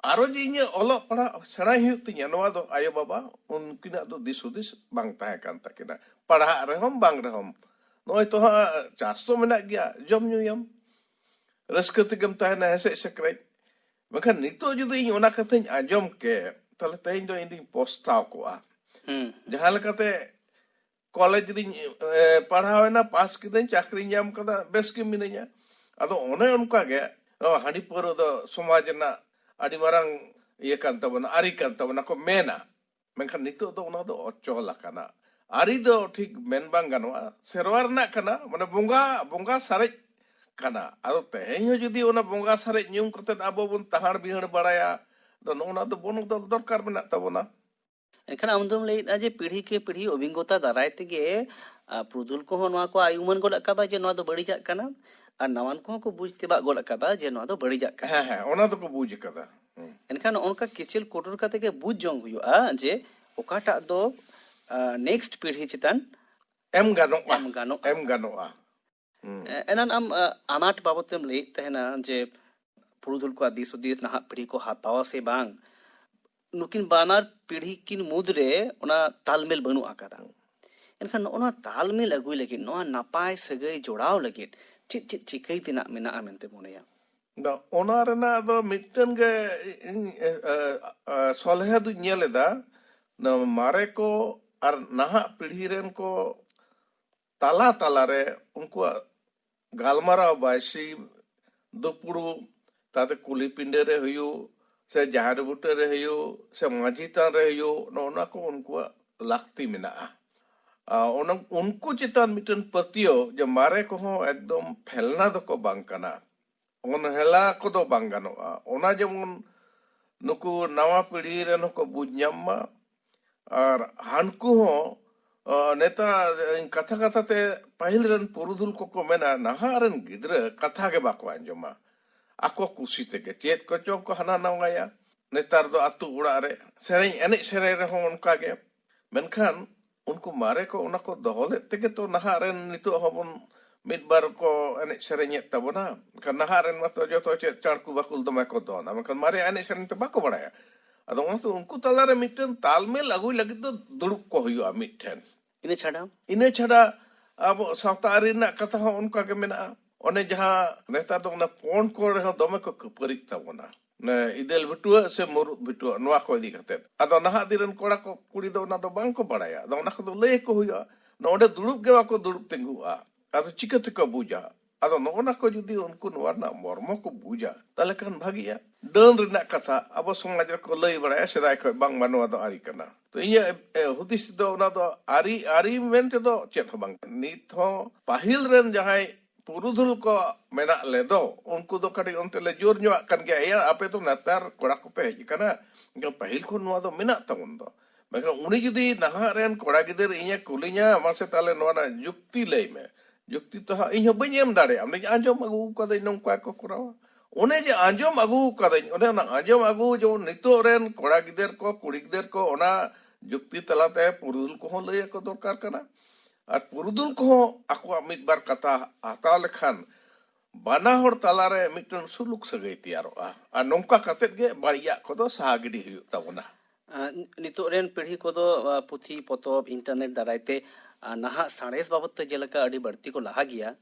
ᱟᱨᱚ ᱡᱮ ᱤᱧᱟᱹᱜ ᱚᱞᱚᱜ ᱯᱟᱲᱦᱟᱜ ᱥᱮᱬᱟᱭ ᱦᱩᱭᱩᱜ ᱛᱤᱧᱟᱹ, ᱱᱚᱣᱟ ᱫᱚ ᱟᱭᱳ ᱵᱟᱵᱟ ᱩᱱᱠᱤᱱᱟᱜ ᱫᱚ ᱫᱤᱥ ᱦᱩᱫᱤᱥ ᱵᱟᱝ ᱛᱟᱦᱮᱸ ᱠᱟᱱ ᱛᱟᱹᱠᱤᱱᱟ᱾ ᱯᱟᱲᱦᱟᱜ ᱨᱮᱦᱚᱸᱢ ᱵᱟᱝ ᱨᱮᱦᱚᱸᱢ, ᱱᱚᱜᱼᱚᱭ ᱛᱚ ᱦᱟᱸᱜ ᱪᱟᱥ ᱫᱚ ᱢᱮᱱᱟᱜ ᱜᱮᱭᱟ, ᱡᱚᱢ ᱧᱩᱭᱟᱢ, ᱨᱟᱹᱥᱠᱟᱹ ᱛᱮᱜᱮᱢ ᱛᱟᱦᱮᱱᱟ ᱦᱮᱸᱥᱮᱡ ᱥᱮᱠᱨᱮᱡ᱾ ᱢᱮᱱᱠᱷᱟᱱ ᱱᱤᱛᱚᱜ ᱡᱩᱫᱤ ᱤᱧ ᱚᱱᱟ ᱠᱟᱛᱷᱟᱧ ᱟᱸᱡᱚᱢ ᱠᱮ, ᱛᱟᱦᱞᱮ ᱛᱮᱦᱮᱧ ᱫᱚ ᱤᱧ ᱫᱩᱧ ᱯᱚᱥᱛᱟᱣ ᱠᱚᱜᱼᱟ᱾ ᱦᱩᱸ᱾ ᱡᱟᱦᱟᱸ ᱞᱮᱠᱟᱛᱮ ᱠᱚᱞᱮᱡᱽ ᱨᱤᱧ ᱮ, ᱯᱟᱲᱦᱟᱣ ᱮᱱᱟ, ᱯᱟᱥ ᱠᱤᱫᱟᱹᱧ, ᱪᱟᱹᱠᱨᱤᱧ ᱧᱟᱢ ᱠᱟᱫᱟ, ᱵᱮᱥ ᱜᱮ ᱢᱤᱱᱟᱹᱧᱟ᱾ ᱟᱫᱚ ᱚᱱᱮ ᱚᱱᱠᱟ ᱜᱮ ᱱᱚᱣᱟ ᱦᱟᱺᱰᱤ ᱯᱟᱹᱣᱨᱟᱹ ᱫᱚ ᱥᱚᱢᱟᱡᱽ ᱨᱮᱱᱟᱜ ᱟᱹᱰᱤ ᱢᱟᱨᱟᱝ ᱤᱭᱟᱹ ᱠᱟᱱ ᱛᱟᱵᱚᱱᱟ, ᱟᱹᱨᱤ ᱠᱟᱱ ᱛᱟᱵᱚᱱᱟ ᱠᱚ ᱢᱮᱱᱟ᱾ ᱢᱮᱱᱠᱷᱟᱱ ᱱᱤᱛᱚᱜ ᱫᱚ ᱚᱱᱟ ᱫᱚ ᱚᱪᱚᱞ ᱟᱠᱟᱱᱟ᱾ ᱟᱹᱨᱤ ᱫᱚ ᱴᱷᱤᱠ ᱢᱮᱱ ᱵᱟᱝ ᱜᱟᱱᱚᱜᱼᱟ, ᱥᱮᱨᱣᱟ ᱨᱮᱱᱟᱜ ᱠᱟᱱᱟ, ᱢᱟᱱᱮ ᱵᱚᱸᱜᱟ, ᱵᱚᱸᱜᱟ ᱥᱟᱨᱮᱡ ᱠᱟᱱᱟ᱾ ᱟᱫᱚ ᱛᱮᱦᱮᱧ ᱦᱚᱸ ᱡᱩᱫᱤ ᱚᱱᱟ ᱵᱚᱸᱜᱟ ᱥᱟᱨᱮᱡ ᱧᱩ ᱠᱟᱛᱮ ᱟᱵᱚ ᱵᱚᱱ ᱛᱟᱦᱟᱲ ᱵᱤᱦᱟᱹᱲ ᱵᱟᱲᱟᱭᱟ, ᱟᱫᱚ ᱱᱚᱜᱼᱚ ᱱᱚᱣᱟ ᱫᱚ ᱵᱚᱱᱚᱫᱚᱞ ᱫᱚᱨᱠᱟᱨ ᱢᱮᱱᱟᱜ ᱛᱟᱵᱚᱱᱟ᱾ ᱮᱱᱠᱷᱟᱱ ᱟᱢ ᱫᱚᱢ ᱞᱟᱹᱭᱮᱫᱼᱟ ᱡᱮ ᱯᱤᱲᱦᱤ ᱠᱮ ᱯᱤᱲᱦᱤ ᱚᱵᱷᱤᱜᱽᱜᱚᱛᱟ ᱫᱟᱨᱟᱭ ᱛᱮᱜᱮ, ᱟ, ᱯᱩᱨᱩᱫᱷᱩᱞ ᱠᱚᱦᱚᱸ ᱱᱚᱣᱟ ᱠᱚ ᱟᱭ ᱩᱢᱟᱹᱱ ᱜᱚᱫ ᱟᱠᱟᱫᱟ ᱡᱮ ᱱᱚᱣᱟ ᱫᱚ ᱵᱟᱹᱲᱤᱡᱟᱜ ᱠᱟᱱᱟ, ᱟᱨ ᱱᱟᱣᱟᱱ ᱠᱚᱦᱚᱸ ᱠᱚ ᱵᱩᱡᱽ ᱛᱮᱵᱟᱜ ᱜᱚᱫ ᱟᱠᱟᱫᱟ ᱡᱮ ᱱᱚᱣᱟ ᱫᱚ ᱵᱟᱹᱲᱤᱡᱟᱜ ᱠᱟᱱᱟ᱾ ᱦᱮᱸ, ᱦᱮᱸ, ᱚᱱᱟ ᱫᱚᱠᱚ ᱵᱩᱡᱽ ᱟᱠᱟᱫᱟ᱾ ᱦᱩᱸ᱾ ᱮᱱᱠᱷᱟᱱ ᱱᱚᱜᱼᱚ ᱱᱚᱝᱠᱟ ᱠᱮᱪᱮᱞ ᱠᱚᱴᱩᱨ ᱠᱟᱛᱮ ᱜᱮ ᱵᱩᱡᱽ ᱡᱚᱝ ᱦᱩᱭᱩᱜᱼᱟ ᱡᱮ ᱚᱠᱟᱴᱟᱜ ᱫᱚ, ᱟ, next ᱯᱤᱲᱦᱤ ᱪᱮᱛᱟᱱ ᱮᱢ ᱜᱟᱱᱚᱜᱼᱟ, ᱮᱢ ᱜᱟᱱᱚᱜᱼᱟ᱾ ᱮᱢ ᱜᱟᱱᱚᱜᱼᱟ᱾ ᱦᱩᱸ᱾ ᱮ-, ᱮᱱᱟᱱ ᱟᱢ, ᱟ, ᱟᱱᱟᱴ ᱵᱟᱵᱚᱛ ᱛᱮᱢ ᱞᱟᱹᱭᱮᱫ ᱛᱟᱦᱮᱱᱟ ᱡᱮ ᱯᱩᱨᱩᱫᱷᱩᱞ ᱠᱚᱣᱟᱜ ᱫᱤᱥ ᱦᱩᱫᱤᱥ ᱱᱟᱦᱟᱜ ᱯᱤᱲᱦᱤ ᱠᱚ ᱦᱟᱛᱟᱣᱟ ᱥᱮ ᱵᱟᱝ, ᱱᱩᱠᱤᱱ ᱵᱟᱱᱟᱨ ᱯᱤᱲᱦᱤ ᱠᱤᱱ ᱢᱩᱫᱽᱨᱮ ᱚᱱᱟ ᱛᱟᱞᱢᱮᱞ ᱵᱟᱹᱱᱩᱜ ᱟᱠᱟᱫᱟ᱾ ᱮᱱᱠᱷᱟᱱ ᱱᱚᱜᱼᱚ ᱱᱚᱣᱟ ᱛᱟᱞᱢᱮᱞ ᱟᱹᱜᱩᱭ ᱞᱟᱹᱜᱤᱫ, ᱱᱚᱣᱟ ᱱᱟᱯᱟᱭ ᱥᱟᱹᱜᱟᱹᱭ ᱡᱚᱲᱟᱣ ᱞᱟᱹᱜᱤᱫ ᱪᱮᱫ ᱪᱮᱫ ᱪᱤᱠᱟᱹᱭ ᱛᱮᱱᱟᱜ ᱢᱮᱱᱟᱜᱼᱟ ᱢᱮᱱᱛᱮ ᱢᱚᱱᱮᱭᱟ? ᱫᱟ ᱚᱱᱟ ᱨᱮᱱᱟᱜ ᱫᱚ ᱢᱤᱫᱴᱮᱱ ᱜᱮ ᱤᱧ, ᱮ, ᱮ, ᱮ, ᱥᱚᱞᱦᱮ ᱫᱩᱧ ᱧᱮᱞ ᱮᱫᱟ, ᱱᱚᱣᱟ ᱢᱟᱨᱮ ᱠᱚ ᱟᱨ ᱱᱟᱦᱟᱜ ᱯᱤᱲᱦᱤ ᱨᱮᱱ ᱠᱚ ᱛᱟᱞᱟ ᱛᱟᱞᱟᱨᱮ ᱩᱱᱠᱩᱣᱟᱜ ᱜᱟᱞᱢᱟᱨᱟᱣ ᱵᱟᱭᱥᱤ ᱫᱩᱯᱲᱩᱵ, ᱛᱟᱛᱮ ᱠᱩᱞᱦᱤ ᱯᱤᱸᱰᱟᱹ ᱨᱮ ᱦᱩᱭᱩᱜ, ᱥᱮ ᱡᱟᱦᱮᱨ ᱵᱩᱴᱟᱹ ᱨᱮ ᱦᱩᱭᱩᱜ, ᱥᱮ ᱢᱟᱹᱡᱷᱤ ᱛᱷᱟᱱ ᱨᱮ ᱦᱩᱭᱩᱜ, ᱱᱚᱜᱼᱚ ᱱᱚᱣᱟ ᱠᱚ ᱩᱱᱠᱩᱣᱟᱜ ᱞᱟᱹᱠᱛᱤ ᱢᱮᱱᱟᱜᱼᱟ᱾ ᱟᱨ ᱚᱱᱟ, ᱩᱱᱠᱩ ᱪᱮᱛᱟᱱ ᱢᱤᱫᱴᱮᱱ ᱯᱟᱹᱛᱭᱟᱹᱣ ᱡᱮ ᱢᱟᱨᱮ ᱠᱚᱦᱚᱸ ᱮᱠᱫᱚᱢ ᱯᱷᱮᱞᱱᱟ ᱫᱚᱠᱚ ᱵᱟᱝ ᱠᱟᱱᱟ, ᱚᱱᱦᱮᱞᱟ ᱠᱚᱫᱚ ᱵᱟᱝ ᱜᱟᱱᱚᱜᱼᱟ᱾ ᱚᱱᱟ ᱡᱮᱢᱚᱱ ᱱᱩᱠᱩ ᱱᱟᱣᱟ ᱯᱤᱲᱦᱤ ᱨᱮᱱ ᱦᱚᱸᱠᱚ ᱵᱩᱡᱽ ᱧᱟᱢ ᱢᱟ, ᱟᱨ ᱦᱟᱱᱠᱩ ᱦᱚᱸ, ᱚ, ᱱᱮᱛᱟᱨ ᱠᱟᱛᱷᱟ ᱠᱟᱛᱷᱟ ᱛᱮ ᱯᱟᱹᱦᱤᱞ ᱨᱮᱱ ᱯᱩᱨᱩᱫᱷᱩᱞ ᱠᱚᱠᱚ ᱢᱮᱱᱟ, ᱱᱟᱦᱟᱜ ᱨᱮᱱ ᱜᱤᱫᱽᱨᱟᱹ ᱠᱟᱛᱷᱟ ᱜᱮ ᱵᱟᱠᱚ ᱟᱸᱡᱚᱢᱟ, ᱟᱠᱚ ᱠᱩᱥᱤ ᱛᱮᱜᱮ ᱪᱮᱫ ᱠᱚᱪᱚᱝ ᱠᱚ ᱦᱟᱱᱟ ᱱᱟᱣᱟᱭᱟ᱾ ᱱᱮᱛᱟᱨ ᱫᱚ ᱟᱹᱛᱩ ᱚᱲᱟᱜ ᱨᱮ ᱥᱮᱨᱮᱧ, ᱮᱱᱮᱡ ᱥᱮᱨᱮᱧ ᱨᱮᱦᱚᱸ ᱚᱱᱠᱟ ᱜᱮ᱾ ᱢᱮᱱᱠᱷᱟᱱ ᱩᱱᱠᱩ ᱢᱟᱨᱮ ᱠᱚ ᱚᱱᱟ ᱠᱚ ᱫᱚᱦᱚ ᱞᱮᱫ ᱛᱮᱜᱮ ᱛᱚ ᱱᱟᱦᱟᱜ ᱨᱮᱱ ᱱᱤᱛᱚᱜ ᱦᱚᱸᱵᱚᱱ ᱢᱤᱫ ᱵᱟᱨ ᱠᱚ ᱮᱱᱮᱡ ᱥᱮᱨᱮᱧᱮᱫ ᱛᱟᱵᱚᱱᱟ᱾ ᱮᱱᱠᱷᱟᱱ ᱱᱟᱦᱟᱜ ᱨᱮᱱ ᱢᱟᱛᱚ ᱡᱚᱛᱚ ᱪᱮᱫ ᱪᱟᱬᱠᱩ ᱵᱟᱠᱩᱞ ᱫᱚᱢᱮ ᱠᱚ ᱫᱚᱱᱟ, ᱢᱮᱱᱠᱷᱟᱱ ᱢᱟᱨᱮ ᱮᱱᱮᱡ ᱥᱮᱨᱮᱧ ᱛᱚ ᱵᱟᱠᱚ ᱵᱟᱲᱟᱭᱟ᱾ ᱟᱫᱚ ᱚᱱᱟᱛᱮ ᱩᱱᱠᱩ ᱛᱟᱞᱟᱨᱮ ᱢᱤᱫᱴᱮᱱ ᱛᱟᱞᱢᱮᱞ ᱟᱹᱜᱩᱭ ᱞᱟᱹᱜᱤᱫ ᱫᱚ ᱫᱩᱲᱩᱵ ᱠᱚ ᱦᱩᱭᱩᱜᱼᱟ ᱢᱤᱫᱴᱷᱮᱱ᱾ ᱤᱱᱟᱹ ᱪᱷᱟᱰᱟ? ᱤᱱᱟᱹ ᱪᱷᱟᱰᱟ ᱟᱵᱚ ᱥᱟᱶᱛᱟ ᱟᱹᱨᱤ ᱨᱮᱱᱟᱜ ᱠᱟᱛᱷᱟ ᱦᱚᱸ ᱚᱱᱠᱟ ᱜᱮ ᱢᱮᱱᱟᱜᱼᱟ᱾ ᱚᱱᱮ ᱡᱟᱦᱟᱸ ᱱᱮᱛᱟᱨ ᱫᱚ ᱚᱱᱟ ᱯᱚᱱ ᱠᱚ ᱨᱮᱦᱚᱸ ᱫᱚᱢᱮ ᱠᱚ ᱠᱷᱟᱹᱯᱟᱹᱨᱤᱜ ᱛᱟᱵᱚᱱᱟ, ᱚᱱᱮ ᱤᱫᱟᱹᱞ ᱵᱷᱤᱴᱩᱣᱟᱹᱜ ᱥᱮ ᱢᱩᱨᱩᱫ ᱵᱷᱤᱴᱩᱣᱟᱹᱜ, ᱱᱚᱣᱟ ᱠᱚ ᱤᱫᱤ ᱠᱟᱛᱮ᱾ ᱟᱫᱚ ᱱᱟᱦᱟᱜ ᱫᱤᱱ ᱨᱮᱱ ᱠᱚᱲᱟ ᱠᱚ ᱠᱩᱲᱤ ᱫᱚ ᱚᱱᱟ ᱫᱚ ᱵᱟᱝ ᱠᱚ ᱵᱟᱲᱟᱭᱟ᱾ ᱟᱫᱚ ᱚᱱᱟ ᱠᱚᱫᱚ ᱞᱟᱹᱭ ᱟᱠᱚ ᱦᱩᱭᱩᱜᱼᱟ᱾ ᱱᱚᱰᱮ ᱫᱩᱲᱩᱵ ᱜᱮ ᱵᱟᱠᱚ ᱫᱩᱲᱩᱵ ᱛᱤᱸᱜᱩᱜᱼᱟ᱾ ᱟᱫᱚ ᱪᱤᱠᱟᱹ ᱛᱮᱠᱚ ᱵᱩᱡᱟ? ᱟᱫᱚ ᱱᱚᱜᱼᱚ ᱱᱟ ᱠᱚ ᱡᱩᱫᱤ ᱩᱱᱠᱩ ᱱᱚᱣᱟ ᱨᱮᱱᱟᱜ ᱢᱚᱨᱢᱚ ᱠᱚ ᱵᱩᱡᱟ, ᱛᱟᱦᱞᱮ ᱠᱷᱟᱱ ᱵᱷᱟᱜᱤᱜᱼᱟ᱾ ᱰᱟᱹᱱ ᱨᱮᱱᱟᱜ ᱠᱟᱛᱷᱟ ᱟᱵᱚ ᱥᱚᱢᱟᱡᱽ ᱨᱮᱠᱚ ᱞᱟᱹᱭ ᱵᱟᱲᱟᱭᱟ ᱥᱮᱫᱟᱭ ᱠᱷᱚᱱ, ᱵᱟᱝᱢᱟ ᱱᱚᱣᱟ ᱫᱚ ᱟᱹᱨᱤ ᱠᱟᱱᱟ᱾ ᱛᱚ ᱤᱧᱟᱹᱜ, ᱮ, ᱦᱩᱫᱤᱥ ᱛᱮᱫᱚ ᱚᱱᱟ ᱫᱚ ᱟᱹᱨᱤ, ᱟᱹᱨᱤ ᱢᱮᱱ ᱛᱮᱫᱚ ᱪᱮᱫ ᱦᱚᱸ ᱵᱟᱝ᱾ ᱱᱤᱛ ᱦᱚᱸ ᱯᱟᱹᱦᱤᱞ ᱨᱮᱱ ᱡᱟᱦᱟᱸᱭ ᱯᱩᱨᱩᱫᱷᱩᱞ ᱠᱚ ᱢᱮᱱᱟᱜ ᱞᱮᱫᱚ, ᱩᱱᱠᱩ ᱫᱚ ᱠᱟᱹᱴᱤᱡ ᱚᱱᱛᱮ ᱞᱮ ᱡᱳᱨ ᱧᱚᱜ ᱟᱜ ᱠᱟᱱ ᱜᱮᱭᱟ, "ᱮᱭᱟ, ᱟᱯᱮ ᱫᱚ ᱱᱮᱛᱟᱨ ᱠᱚᱲᱟ ᱠᱚᱯᱮ ᱦᱮᱡ ᱟᱠᱟᱱᱟ, ᱮᱱᱠᱷᱟᱱ ᱯᱟᱹᱦᱤᱞ ᱠᱷᱚᱱ ᱱᱚᱣᱟ ᱫᱚ ᱢᱮᱱᱟᱜ ᱛᱟᱵᱚᱱ ᱫᱚ᱾" ᱢᱮᱱᱠᱷᱟᱱ ᱩᱱᱤ ᱡᱩᱫᱤ ᱱᱟᱦᱟᱜ ᱨᱮᱱ ᱠᱚᱲᱟ ᱜᱤᱫᱟᱹᱨ ᱤᱧᱮ ᱠᱩᱞᱤᱧᱟ, "ᱢᱟᱥᱮ ᱛᱟᱦᱞᱮ ᱱᱚᱣᱟ ᱨᱮᱱᱟᱜ ᱡᱩᱠᱛᱤ ᱞᱟᱹᱭ ᱢᱮ", ᱡᱩᱠᱛᱤ ᱛᱚ ᱦᱟᱸᱜ ᱤᱧ ᱦᱚᱸ ᱵᱟᱹᱧ ᱮᱢ ᱫᱟᱲᱮᱭᱟᱜᱼᱟ᱾ ᱚᱱᱮᱧ ᱟᱸᱡᱚᱢ ᱟᱹᱜᱩ ᱠᱟᱫᱟᱹᱧ ᱱᱚᱝᱠᱟ ᱠᱚ ᱠᱚᱨᱟᱣᱟ᱾ ᱚᱱᱮ ᱡᱮ ᱟᱸᱡᱚᱢ ᱟᱹᱜᱩ ᱠᱟᱫᱟᱹᱧ, ᱚᱱᱮ ᱚᱱᱟ ᱟᱸᱡᱚᱢ ᱟᱹᱜᱩ ᱡᱮᱢᱚᱱ ᱱᱤᱛᱚᱜ ᱨᱮᱱ ᱠᱚᱲᱟ ᱜᱤᱫᱟᱹᱨ ᱠᱚ, ᱠᱩᱲᱤ ᱜᱤᱫᱟᱹᱨ ᱠᱚ ᱚᱱᱟ ᱡᱩᱠᱛᱤ ᱛᱟᱞᱟᱛᱮ ᱯᱩᱨᱩᱫᱷᱩᱞ ᱠᱚᱦᱚᱸ ᱞᱟᱹᱭ ᱟᱠᱚ ᱫᱚᱨᱠᱟᱨ ᱠᱟᱱᱟ᱾ ᱟᱨ ᱯᱩᱨᱩᱫᱷᱩᱞ ᱠᱚᱦᱚᱸ ᱟᱠᱚᱣᱟᱜ ᱢᱤᱫ ᱵᱟᱨ ᱠᱟᱛᱷᱟ ᱦᱟᱛᱟᱣ ᱞᱮᱠᱷᱟᱱ ᱵᱟᱱᱟ ᱦᱚᱲ ᱛᱟᱞᱟᱨᱮ ᱢᱤᱫᱴᱟᱝ ᱥᱩᱞᱩᱠ ᱥᱟᱹᱜᱟᱹᱭ ᱛᱮᱭᱟᱨᱚᱜᱼᱟ᱾ ᱟᱨ ᱱᱚᱝᱠᱟ ᱠᱟᱛᱮᱫ ᱜᱮ ᱵᱟᱹᱲᱤᱡᱟᱜ ᱠᱚᱫᱚ ᱥᱟᱦᱟ ᱜᱤᱰᱤ ᱦᱩᱭᱩᱜ ᱛᱟᱵᱚᱱᱟ᱾ ᱟᱸ, ᱱᱤᱛᱚᱜ ᱨᱮᱱ ᱯᱤᱲᱦᱤ ᱠᱚᱫᱚ, ᱟᱸ, ᱯᱩᱛᱷᱤ, ᱯᱚᱛᱚᱵ, ᱤᱱᱴᱟᱨᱱᱮᱴ ᱫᱟᱨᱟᱭ ᱛᱮ, ᱟᱸ, ᱱᱟᱦᱟᱜ ᱥᱟᱬᱮᱥ ᱵᱟᱵᱚᱫ ᱛᱮ ᱡᱮᱞᱮᱠᱟ ᱟᱹᱰᱤ ᱵᱟᱹᱲᱛᱤ ᱠᱚ ᱞᱟᱦᱟ ᱜᱮᱭᱟ,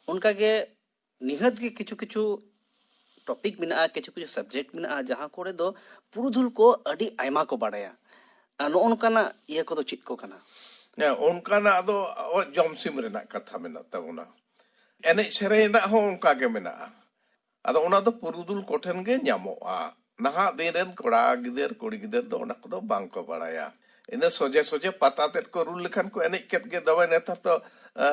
ᱚᱱᱠᱟ ᱜᱮ ᱱᱤᱦᱟᱹᱛ ᱜᱮ ᱠᱤᱪᱷᱩ ᱠᱤᱪᱷᱩ ᱴᱚᱯᱤᱠ ᱢᱮᱱᱟᱜᱼᱟ, ᱠᱤᱪᱷᱩ ᱠᱤᱪᱷᱩ ᱥᱟᱵᱡᱮᱠᱴ ᱢᱮᱱᱟᱜᱼᱟ, ᱡᱟᱦᱟᱸ ᱠᱚᱨᱮ ᱫᱚ ᱯᱩᱨᱩᱫᱷᱩᱞ ᱠᱚ ᱟᱹᱰᱤ ᱟᱭᱢᱟ ᱠᱚ ᱵᱟᱲᱟᱭᱟ᱾ ᱟᱨ ᱱᱚᱜᱼᱚ ᱱᱚᱝᱠᱟᱱᱟᱜ ᱤᱭᱟᱹ ᱠᱚᱫᱚ ᱪᱮᱫ ᱠᱚ ᱠᱟᱱᱟ? ᱦᱮᱸ, ᱚᱱᱠᱟᱱᱟᱜ ᱫᱚ ᱟᱵᱚ ᱡᱚᱢ ᱥᱤᱢ ᱨᱮᱱᱟᱜ ᱠᱟᱛᱷᱟ ᱢᱮᱱᱟᱜ ᱛᱟᱵᱚᱱᱟ᱾ ᱮᱱᱮᱡ ᱥᱮᱨᱮᱧ ᱨᱮᱱᱟᱜ ᱦᱚᱸ ᱚᱱᱠᱟ ᱜᱮ ᱢᱮᱱᱟᱜᱼᱟ᱾ ᱟᱫᱚ ᱚᱱᱟ ᱫᱚ ᱯᱩᱨᱩᱫᱷᱩᱞ ᱠᱚᱴᱷᱮᱱ ᱜᱮ ᱧᱟᱢᱚᱜᱼᱟ᱾ ᱱᱟᱦᱟᱜ ᱫᱤᱱ ᱨᱮᱱ ᱠᱚᱲᱟ ᱜᱤᱫᱟᱹᱨ, ᱠᱩᱲᱤ ᱜᱤᱫᱟᱹᱨ ᱫᱚ ᱚᱱᱟ ᱠᱚᱫᱚ ᱵᱟᱝ ᱠᱚ ᱵᱟᱲᱟᱭᱟ᱾ ᱤᱱᱟᱹ ᱥᱚᱡᱷᱮ ᱥᱚᱡᱷᱮ ᱯᱟᱛᱟ ᱛᱮᱫ ᱠᱚ ᱨᱩ ᱞᱮᱠᱷᱟᱱ ᱠᱚ ᱮᱱᱮᱡ ᱠᱮᱫ ᱜᱮ᱾ ᱫᱚᱢᱮ ᱱᱮᱛᱟᱨ ᱫᱚ, ᱮ,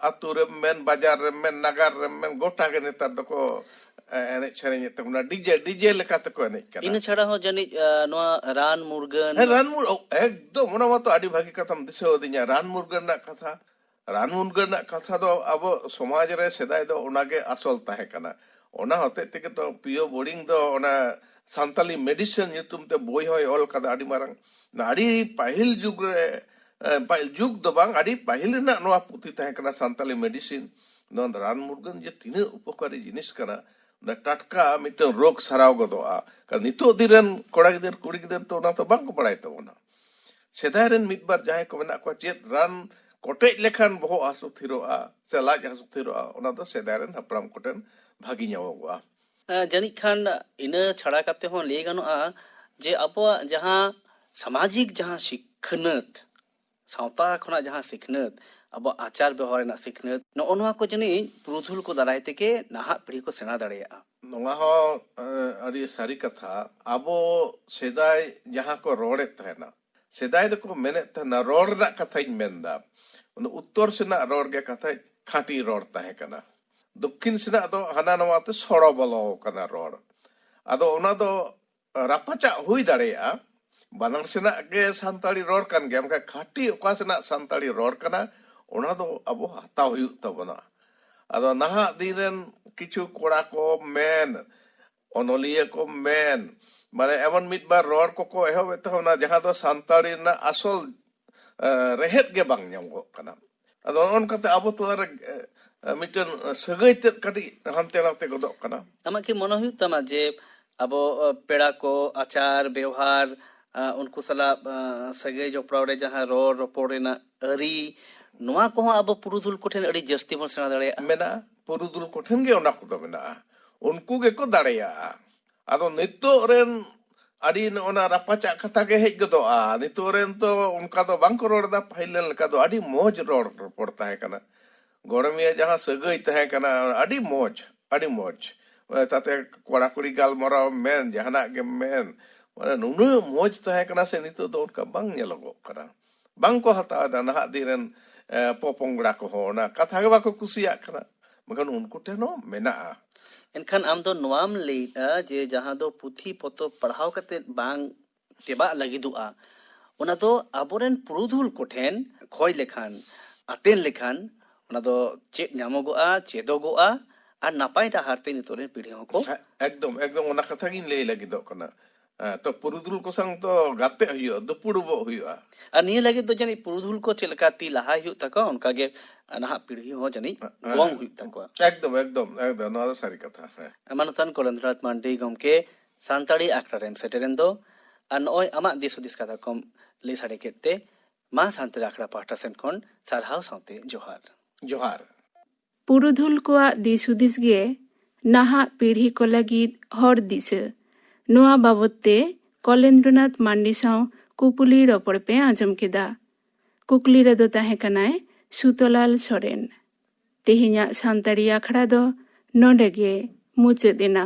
ᱟᱹᱛᱩ ᱨᱮᱢ ᱢᱮᱱ, ᱵᱟᱡᱟᱨ ᱨᱮᱢ ᱢᱮᱱ, ᱱᱟᱜᱟᱨ ᱨᱮᱢ ᱢᱮᱱ, ᱜᱚᱴᱟ ᱜᱮ ᱱᱮᱛᱟᱨ ᱫᱚᱠᱚ, ᱮ, ᱮᱱᱮᱡ ᱥᱮᱨᱮᱧᱮᱫ ᱛᱟᱵᱚᱱᱟ᱾ ᱰᱤᱡᱮ, ᱰᱤᱡᱮ ᱞᱮᱠᱟ ᱛᱮᱠᱚ ᱮᱱᱮᱡ ᱠᱟᱱᱟ᱾ ᱤᱱᱟᱹ ᱪᱷᱟᱲᱟ ᱦᱚᱸ ᱡᱟᱹᱱᱤᱡ, ᱮ, ᱱᱚᱣᱟ ᱨᱟᱱ ᱢᱩᱨᱜᱟᱹᱱ᱾ ᱦᱮᱸ, ᱨᱟᱱ ᱢᱩᱨ-, ᱚ, ᱮᱠᱫᱚᱢ, ᱚᱱᱟ ᱢᱟᱛᱚ ᱟᱹᱰᱤ ᱵᱷᱟᱹᱜᱤ ᱠᱟᱛᱷᱟᱢ ᱫᱤᱥᱟᱹ ᱟᱹᱫᱤᱧᱟ, ᱨᱟᱱ ᱢᱩᱨᱜᱟᱹᱱ ᱨᱮᱱᱟᱜ ᱠᱟᱛᱷᱟ᱾ ᱨᱟᱱ ᱢᱩᱨᱜᱟᱹᱱ ᱨᱮᱱᱟᱜ ᱠᱟᱛᱷᱟ ᱫᱚ ᱟᱵᱚ ᱥᱚᱢᱟᱡᱽ ᱨᱮ ᱥᱮᱫᱟᱭ ᱫᱚ ᱚᱱᱟᱜᱮ ᱟᱥᱚᱞ ᱛᱟᱦᱮᱸ ᱠᱟᱱᱟ᱾ ᱚᱱᱟ ᱦᱚᱛᱮᱡ ᱛᱮᱜᱮ ᱛᱚ ᱯᱤᱭᱳ ᱵᱳᱨᱤᱝ ᱫᱚ ᱚᱱᱟ ᱥᱟᱱᱛᱟᱞᱤ ᱢᱮᱰᱤᱥᱤᱱ ᱧᱩᱛᱩᱢ ᱛᱮ ᱵᱳᱭ ᱦᱚᱸᱭ ᱚᱞ ᱠᱟᱫᱟ, ᱟᱹᱰᱤ ᱢᱟᱨᱟᱝ᱾ ᱟᱹᱰᱤ ᱯᱟᱹᱦᱤᱞ ᱡᱩᱜᱽ ᱨᱮ, ᱮ, ᱯᱟᱹᱦᱤᱞ ᱡᱩᱜᱽ ᱫᱚ ᱵᱟᱝ, ᱟᱹᱰᱤ ᱯᱟᱹᱦᱤᱞ ᱨᱮᱱᱟᱜ ᱱᱚᱣᱟ ᱯᱩᱛᱷᱤ ᱛᱟᱦᱮᱸ ᱠᱟᱱᱟ ᱥᱟᱱᱛᱟᱞᱤ ᱢᱮᱰᱤᱥᱤᱱ᱾ ᱱᱚᱣᱟ ᱫᱚ ᱨᱟᱱ ᱢᱩᱨᱜᱟᱹᱱ ᱡᱮ ᱛᱤᱱᱟᱹᱜ ᱩᱯᱚᱠᱟᱨᱤ ᱡᱤᱱᱤᱥ ᱠᱟᱱᱟ, ᱚᱱᱟ ᱴᱟᱴᱠᱟ ᱢᱤᱫᱴᱟᱝ ᱨᱳᱜᱽ ᱥᱟᱨᱟᱣ ᱜᱚᱫᱚᱜᱼᱟ᱾ ᱠᱟᱨᱚᱱ ᱱᱤᱛᱚᱜ ᱫᱤᱱ ᱨᱮᱱ ᱠᱚᱲᱟ ᱜᱤᱫᱟᱹᱨ, ᱠᱩᱲᱤ ᱜᱤᱫᱟᱹᱨ ᱛᱚ ᱚᱱᱟ ᱛᱚ ᱵᱟᱝ ᱠᱚ ᱵᱟᱲᱟᱭ ᱛᱟᱵᱚᱱᱟ᱾ ᱥᱮᱫᱟᱭ ᱨᱮᱱ ᱢᱤᱫ ᱵᱟᱨ ᱡᱟᱦᱟᱸᱭ ᱠᱚ ᱢᱮᱱᱟᱜ ᱠᱚᱣᱟ, ᱪᱮᱫ ᱨᱟᱱ ᱠᱚᱴᱮᱡ ᱞᱮᱠᱷᱟᱱ ᱵᱚᱦᱚᱜ ᱦᱟᱹᱥᱩ ᱛᱷᱤᱨᱚᱜᱼᱟ ᱥᱮ ᱞᱟᱡ ᱦᱟᱹᱥᱩ ᱛᱷᱤᱨᱚᱜᱼᱟ, ᱚᱱᱟ ᱫᱚ ᱥᱮᱫᱟᱭ ᱨᱮᱱ ᱦᱟᱯᱲᱟᱢ ᱠᱚᱴᱷᱮᱱ ᱵᱷᱟᱹᱜᱤ ᱧᱟᱢᱚᱜᱚᱜᱼᱟ᱾ ᱡᱟᱹᱱᱤᱡ ᱠᱷᱟᱱ ᱤᱱᱟᱹ ᱪᱷᱟᱲᱟ ᱠᱟᱛᱮ ᱦᱚᱸ ᱞᱟᱹᱭ ᱜᱟᱱᱚᱜᱼᱟ ᱡᱮ ᱟᱵᱚᱣᱟᱜ ᱡᱟᱦᱟᱸ ᱥᱟᱢᱟᱡᱤᱠ ᱡᱟᱦᱟᱸ ᱥᱤᱠᱷᱱᱟᱹᱛ, ᱥᱟᱶᱛᱟ ᱠᱷᱚᱱᱟᱜ ᱡᱟᱦᱟᱸ ᱥᱤᱠᱷᱱᱟᱹᱛ, ᱟᱵᱚᱣᱟᱜ ᱟᱪᱟᱨ ᱵᱮᱣᱦᱟᱨ ᱨᱮᱱᱟᱜ ᱥᱤᱠᱷᱱᱟᱹᱛ, ᱱᱚᱜᱼᱚ ᱱᱚᱣᱟ ᱠᱚ ᱡᱟᱹᱱᱤᱡ ᱯᱩᱨᱩᱫᱷᱩᱞ ᱠᱚ ᱫᱟᱨᱟᱭ ᱛᱮᱜᱮ ᱱᱟᱦᱟᱜ ᱯᱤᱲᱦᱤ ᱠᱚ ᱥᱮᱬᱟ ᱫᱟᱲᱮᱭᱟᱜᱼᱟ᱾ ᱱᱚᱣᱟ ᱦᱚᱸ ᱟᱹᱰᱤ ᱥᱟᱹᱨᱤ ᱠᱟᱛᱷᱟ᱾ ᱟᱵᱚ ᱥᱮᱫᱟᱭ ᱡᱟᱦᱟᱸ ᱠᱚ ᱨᱚᱲᱮᱫ ᱛᱟᱦᱮᱱᱟ, ᱥᱮᱫᱟᱭ ᱫᱚᱠᱚ ᱢᱮᱱᱮᱫ ᱛᱟᱦᱮᱱᱟ, ᱨᱚᱲ ᱨᱮᱱᱟᱜ ᱠᱟᱛᱷᱟᱧ ᱢᱮᱱᱫᱟ, ᱩᱛᱛᱚᱨ ᱥᱮᱱᱟᱜ ᱨᱚᱲ ᱜᱮ ᱠᱟᱛᱷᱟᱡ ᱠᱷᱟᱸᱴᱤ ᱨᱚᱲ ᱛᱟᱦᱮᱸ ᱠᱟᱱᱟ᱾ ᱫᱚᱠᱠᱷᱤᱱ ᱥᱮᱱᱟᱜ ᱫᱚ ᱦᱟᱱᱟ ᱱᱟᱣᱟ ᱛᱮ ᱥᱚᱲᱚ ᱵᱚᱞᱚ ᱟᱠᱟᱱᱟ ᱨᱚᱲ᱾ ᱟᱫᱚ ᱚᱱᱟ ᱫᱚ ᱨᱟᱯᱟᱪᱟᱜ ᱦᱩᱭ ᱫᱟᱲᱮᱭᱟᱜᱼᱟ, ᱵᱟᱱᱟᱨ ᱥᱮᱱᱟᱜ ᱜᱮ ᱥᱟᱱᱛᱟᱲᱤ ᱨᱚᱲ ᱠᱟᱱ ᱜᱮᱭᱟ, ᱢᱮᱱᱠᱷᱟᱱ ᱠᱷᱟᱹᱴᱤ ᱚᱠᱟ ᱥᱮᱱᱟᱜ ᱥᱟᱱᱛᱟᱲᱤ ᱨᱚᱲ ᱠᱟᱱᱟ, ᱚᱱᱟ ᱫᱚ ᱟᱵᱚ ᱦᱟᱛᱟᱣ ᱦᱩᱭᱩᱜ ᱛᱟᱵᱚᱱᱟ᱾ ᱟᱫᱚ ᱱᱟᱦᱟᱜ ᱫᱤᱱ ᱨᱮᱱ ᱠᱤᱪᱷᱩ ᱠᱚᱲᱟ ᱠᱚ ᱢᱮᱱ, ᱚᱱᱚᱞᱤᱭᱟᱹ ᱠᱚ ᱢᱮᱱ, ᱢᱟᱱᱮ ᱮᱢᱚᱱ ᱢᱤᱫ ᱵᱟᱨ ᱨᱚᱲ ᱠᱚᱠᱚ ᱮᱦᱚᱵᱮᱫ ᱛᱟᱵᱚᱱᱟ ᱡᱟᱦᱟᱸ ᱫᱚ ᱥᱟᱱᱛᱟᱲᱤ ᱨᱮᱱᱟᱜ ᱟᱥᱚᱞ ᱨᱮᱦᱮᱫ ᱜᱮ ᱵᱟᱝ ᱧᱟᱢᱚᱜ ᱠᱟᱱᱟ᱾ ᱟᱫᱚ ᱱᱚᱜᱼᱚ ᱱᱚᱝᱠᱟᱛᱮ ᱟᱵᱚ ᱛᱟᱞᱟᱨᱮ ᱢᱤᱫᱴᱮᱱ ᱥᱟᱹᱜᱟᱹᱭ ᱛᱮᱫ ᱠᱟᱹᱴᱤᱡ ᱦᱟᱱᱛᱮ ᱱᱟᱛᱮ ᱜᱚᱫᱚᱜ ᱠᱟᱱᱟ᱾ ᱟᱢᱟᱜ ᱠᱤ ᱢᱚᱱᱮ ᱦᱩᱭᱩᱜ ᱛᱟᱢᱟ ᱡᱮ ᱟᱵᱚ ᱯᱮᱲᱟ ᱠᱚ, ᱟᱪᱟᱨ ᱵᱮᱣᱦᱟᱨ, ᱩᱱᱠᱩ ᱥᱟᱞᱟᱜ ᱥᱟᱹᱜᱟᱹᱭ ᱡᱚᱯᱲᱟᱣ ᱨᱮ ᱡᱟᱦᱟᱸ ᱨᱚᱲ ᱨᱚᱯᱚᱲ ᱨᱮᱱᱟᱜ ᱟᱹᱨᱤ, ᱱᱚᱣᱟ ᱠᱚᱦᱚᱸ ᱟᱵᱚ ᱯᱩᱨᱩᱫᱷᱩᱞ ᱠᱚᱴᱷᱮᱱ ᱟᱹᱰᱤ ᱡᱟᱹᱥᱛᱤ ᱵᱚᱱ ᱥᱮᱬᱟ ᱫᱟᱲᱮᱭᱟᱜᱼᱟ? ᱢᱮᱱᱟᱜᱼᱟ, ᱯᱩᱨᱩᱫᱷᱩᱞ ᱠᱚᱴᱷᱮᱱ ᱜᱮ ᱚᱱᱟ ᱠᱚᱫᱚ ᱢᱮᱱᱟᱜᱼᱟ, ᱩᱱᱠᱩ ᱜᱮᱠᱚ ᱫᱟᱲᱮᱭᱟᱜᱼᱟ᱾ ᱟᱫᱚ ᱱᱤᱛᱚᱜ ᱨᱮᱱ ᱟᱹᱰᱤ ᱱᱚᱜᱼᱚ ᱱᱟ ᱨᱟᱯᱟᱪᱟᱜ ᱠᱟᱛᱷᱟ ᱜᱮ ᱦᱮᱡ ᱜᱚᱫᱚᱜᱼᱟ᱾ ᱱᱤᱛᱚᱜ ᱨᱮᱱ ᱛᱚ ᱚᱱᱠᱟ ᱫᱚ ᱵᱟᱝ ᱠᱚ ᱨᱚᱲ ᱮᱫᱟ, ᱯᱟᱹᱦᱤᱞ ᱨᱮᱱ ᱞᱮᱠᱟ ᱫᱚ᱾ ᱟᱹᱰᱤ ᱢᱚᱡᱽ ᱨᱚᱲ ᱨᱚᱯᱚᱲ ᱛᱟᱦᱮᱸ ᱠᱟᱱᱟ, ᱜᱚᱲᱚᱢᱤᱭᱟᱹ ᱡᱟᱦᱟᱸ ᱥᱟᱹᱜᱟᱹᱭ ᱛᱟᱦᱮᱸ ᱠᱟᱱᱟ, ᱟᱹᱰᱤ ᱢᱚᱡᱽ, ᱟᱹᱰᱤ ᱢᱚᱡᱽ᱾ ᱛᱟᱛᱮ ᱠᱚᱲᱟ ᱠᱩᱲᱤ ᱜᱟᱞᱢᱟᱨᱟᱣ ᱢᱮᱱ, ᱡᱟᱦᱟᱱᱟᱜ ᱜᱮᱢ ᱢᱮᱱ, ᱢᱟᱱᱮ ᱱᱩᱱᱟᱹᱜ ᱢᱚᱡᱽ ᱛᱟᱦᱮᱸ ᱠᱟᱱᱟ ᱥᱮ, ᱱᱤᱛᱚᱜ ᱫᱚ ᱚᱱᱠᱟ ᱵᱟᱝ ᱧᱮᱞᱚᱜᱚᱜ ᱠᱟᱱᱟ᱾ ᱵᱟᱝ ᱠᱚ ᱦᱟᱛᱟᱣ ᱮᱫᱟ ᱱᱟᱦᱟᱜ ᱫᱤᱱ ᱨᱮᱱ ᱯᱚᱯᱚᱝᱲᱟ ᱠᱚᱦᱚᱸ, ᱚᱱᱟ ᱠᱟᱛᱷᱟ ᱜᱮ ᱵᱟᱠᱚ ᱠᱩᱥᱤᱭᱟᱜ ᱠᱟᱱᱟ᱾ ᱢᱮᱱᱠᱷᱟᱱ ᱩᱱᱠᱩ ᱴᱷᱮᱱ ᱦᱚᱸ ᱢᱮᱱᱟᱜᱼᱟ᱾ ᱮᱱᱠᱷᱟᱱ ᱟᱢ ᱫᱚ ᱱᱚᱣᱟᱢ ᱞᱟᱹᱭᱮᱫᱼᱟ ᱡᱮ ᱡᱟᱦᱟᱸ ᱫᱚ ᱯᱩᱛᱷᱤ ᱯᱚᱛᱚᱵ ᱯᱟᱲᱦᱟᱣ ᱠᱟᱛᱮ ᱵᱟᱝ ᱛᱮᱵᱟᱜ ᱞᱟᱹᱜᱤᱫᱚᱜᱼᱟ, ᱚᱱᱟ ᱫᱚ ᱟᱵᱚᱨᱮᱱ ᱯᱩᱨᱩᱫᱷᱩᱞ ᱠᱚᱴᱷᱮᱱ ᱠᱷᱚᱭ ᱞᱮᱠᱷᱟᱱ, ᱟᱛᱮᱱ ᱞᱮᱠᱷᱟᱱ, ᱚᱱᱟ ᱫᱚ ᱪᱮᱫ ᱧᱟᱢᱚᱜᱚᱜᱼᱟ, ᱪᱮᱫᱚᱜᱚᱜᱼᱟ, ᱟᱨ ᱱᱟᱯᱟᱭ ᱰᱟᱦᱟᱨ ᱛᱮ ᱱᱤᱛᱚᱜ ᱨᱮᱱ ᱯᱤᱲᱦᱤ ᱦᱚᱸᱠᱚ ᱮᱠᱫᱚᱢ, ᱮᱠᱫᱚᱢ ᱚᱱᱟ ᱠᱟᱛᱷᱟ ᱜᱤᱧ ᱞᱟᱹᱭ ᱞᱟᱹᱜᱤᱫᱚᱜ ᱠᱟᱱᱟ᱾ ᱛᱚ ᱯᱩᱨᱩᱫᱷᱩᱞ ᱠᱚ ᱥᱟᱶ ᱫᱚ ᱜᱟᱛᱮᱜ ᱦᱩᱭᱩᱜᱼᱟ, ᱫᱩᱯᱩᱲᱩᱵᱚᱜ ᱦᱩᱭᱩᱜᱼᱟ᱾ ᱟᱨ ᱱᱤᱭᱟᱹ ᱞᱟᱹᱜᱤᱫ ᱫᱚ ᱡᱟᱹᱱᱤᱡ ᱯᱩᱨᱩᱫᱷᱩᱞ ᱠᱚ ᱪᱮᱫ ᱞᱮᱠᱟ ᱛᱤ ᱞᱟᱦᱟᱭ ᱦᱩᱭᱩᱜ ᱛᱟᱠᱚᱣᱟ, ᱚᱱᱠᱟ ᱜᱮ ᱱᱟᱦᱟᱜ ᱯᱤᱲᱦᱤ ᱦᱚᱸ ᱡᱟᱹᱱᱤᱡ ᱜᱚᱝ ᱦᱩᱭᱩᱜ ᱛᱟᱠᱚᱣᱟ᱾ ᱮᱠᱫᱚᱢ, ᱮᱠᱫᱚᱢ, ᱮᱠᱫᱚᱢ, ᱱᱚᱣᱟ ᱫᱚ ᱥᱟᱹᱨᱤ ᱠᱟᱛᱷᱟ᱾ ᱦᱮᱸ᱾ ᱢᱟᱱᱚᱛᱟᱱ ᱠᱚᱨᱮᱱᱫᱨᱚᱱᱟᱛᱷ ᱢᱟᱱᱰᱤ ᱜᱚᱢᱠᱮ, ᱥᱟᱱᱛᱟᱲᱤ ᱟᱠᱷᱲᱟ ᱨᱮᱢ ᱥᱮᱴᱮᱨᱮᱱ ᱫᱚ ᱟᱨ ᱱᱚᱜᱼᱚᱭ ᱟᱢᱟᱜ ᱫᱤᱥ ᱦᱩᱫᱤᱥ ᱠᱟᱛᱷᱟ ᱠᱚᱢ ᱞᱟᱹᱭ ᱥᱟᱰᱮ ᱠᱮᱫ ᱛᱮ ᱢᱟ ᱥᱟᱱᱛᱟᱲᱤ ᱟᱠᱷᱲᱟ ᱯᱟᱦᱴᱟ ᱥᱮᱱ ᱠᱷᱚᱱ ᱥᱟᱨᱦᱟᱣ ᱥᱟᱶᱛᱮ ᱡᱚᱦᱟᱨ᱾ ᱡᱚᱦᱟᱨ᱾ ᱯᱩᱨᱩᱫᱷᱩᱞ ᱠᱚᱣᱟᱜ ᱫᱤᱥ ᱦᱩᱫᱤᱥ ᱜᱮ ᱱᱟᱦᱟᱜ ᱯᱤᱲᱦᱤ ᱠᱚ ᱞᱟᱹᱜᱤᱫ ᱦᱚᱨ ᱫᱤᱥᱟᱹ᱾ ᱱᱚᱣᱟ ᱵᱟᱵᱚᱛ ᱛᱮ ᱠᱚᱞᱮᱱᱫᱨᱚᱱᱟᱛᱷ ᱢᱟᱱᱰᱤ ᱥᱟᱶ ᱠᱩᱯᱩᱞᱤ ᱨᱚᱯᱚᱲ ᱯᱮ ᱟᱸᱡᱚᱢ ᱠᱮᱫᱟ᱾ ᱠᱩᱠᱞᱤ ᱨᱮᱫᱚ ᱛᱟᱦᱮᱸ ᱠᱟᱱᱟᱭ ᱥᱩᱛᱚᱞᱟᱞ ᱥᱚᱨᱮᱱ᱾ ᱛᱮᱦᱮᱧᱟᱜ ᱥᱟᱱᱛᱟᱲᱤ ᱟᱠᱷᱲᱟ ᱫᱚ ᱱᱚᱰᱮ ᱜᱮ ᱢᱩᱪᱟᱹᱫ ᱮᱱᱟ᱾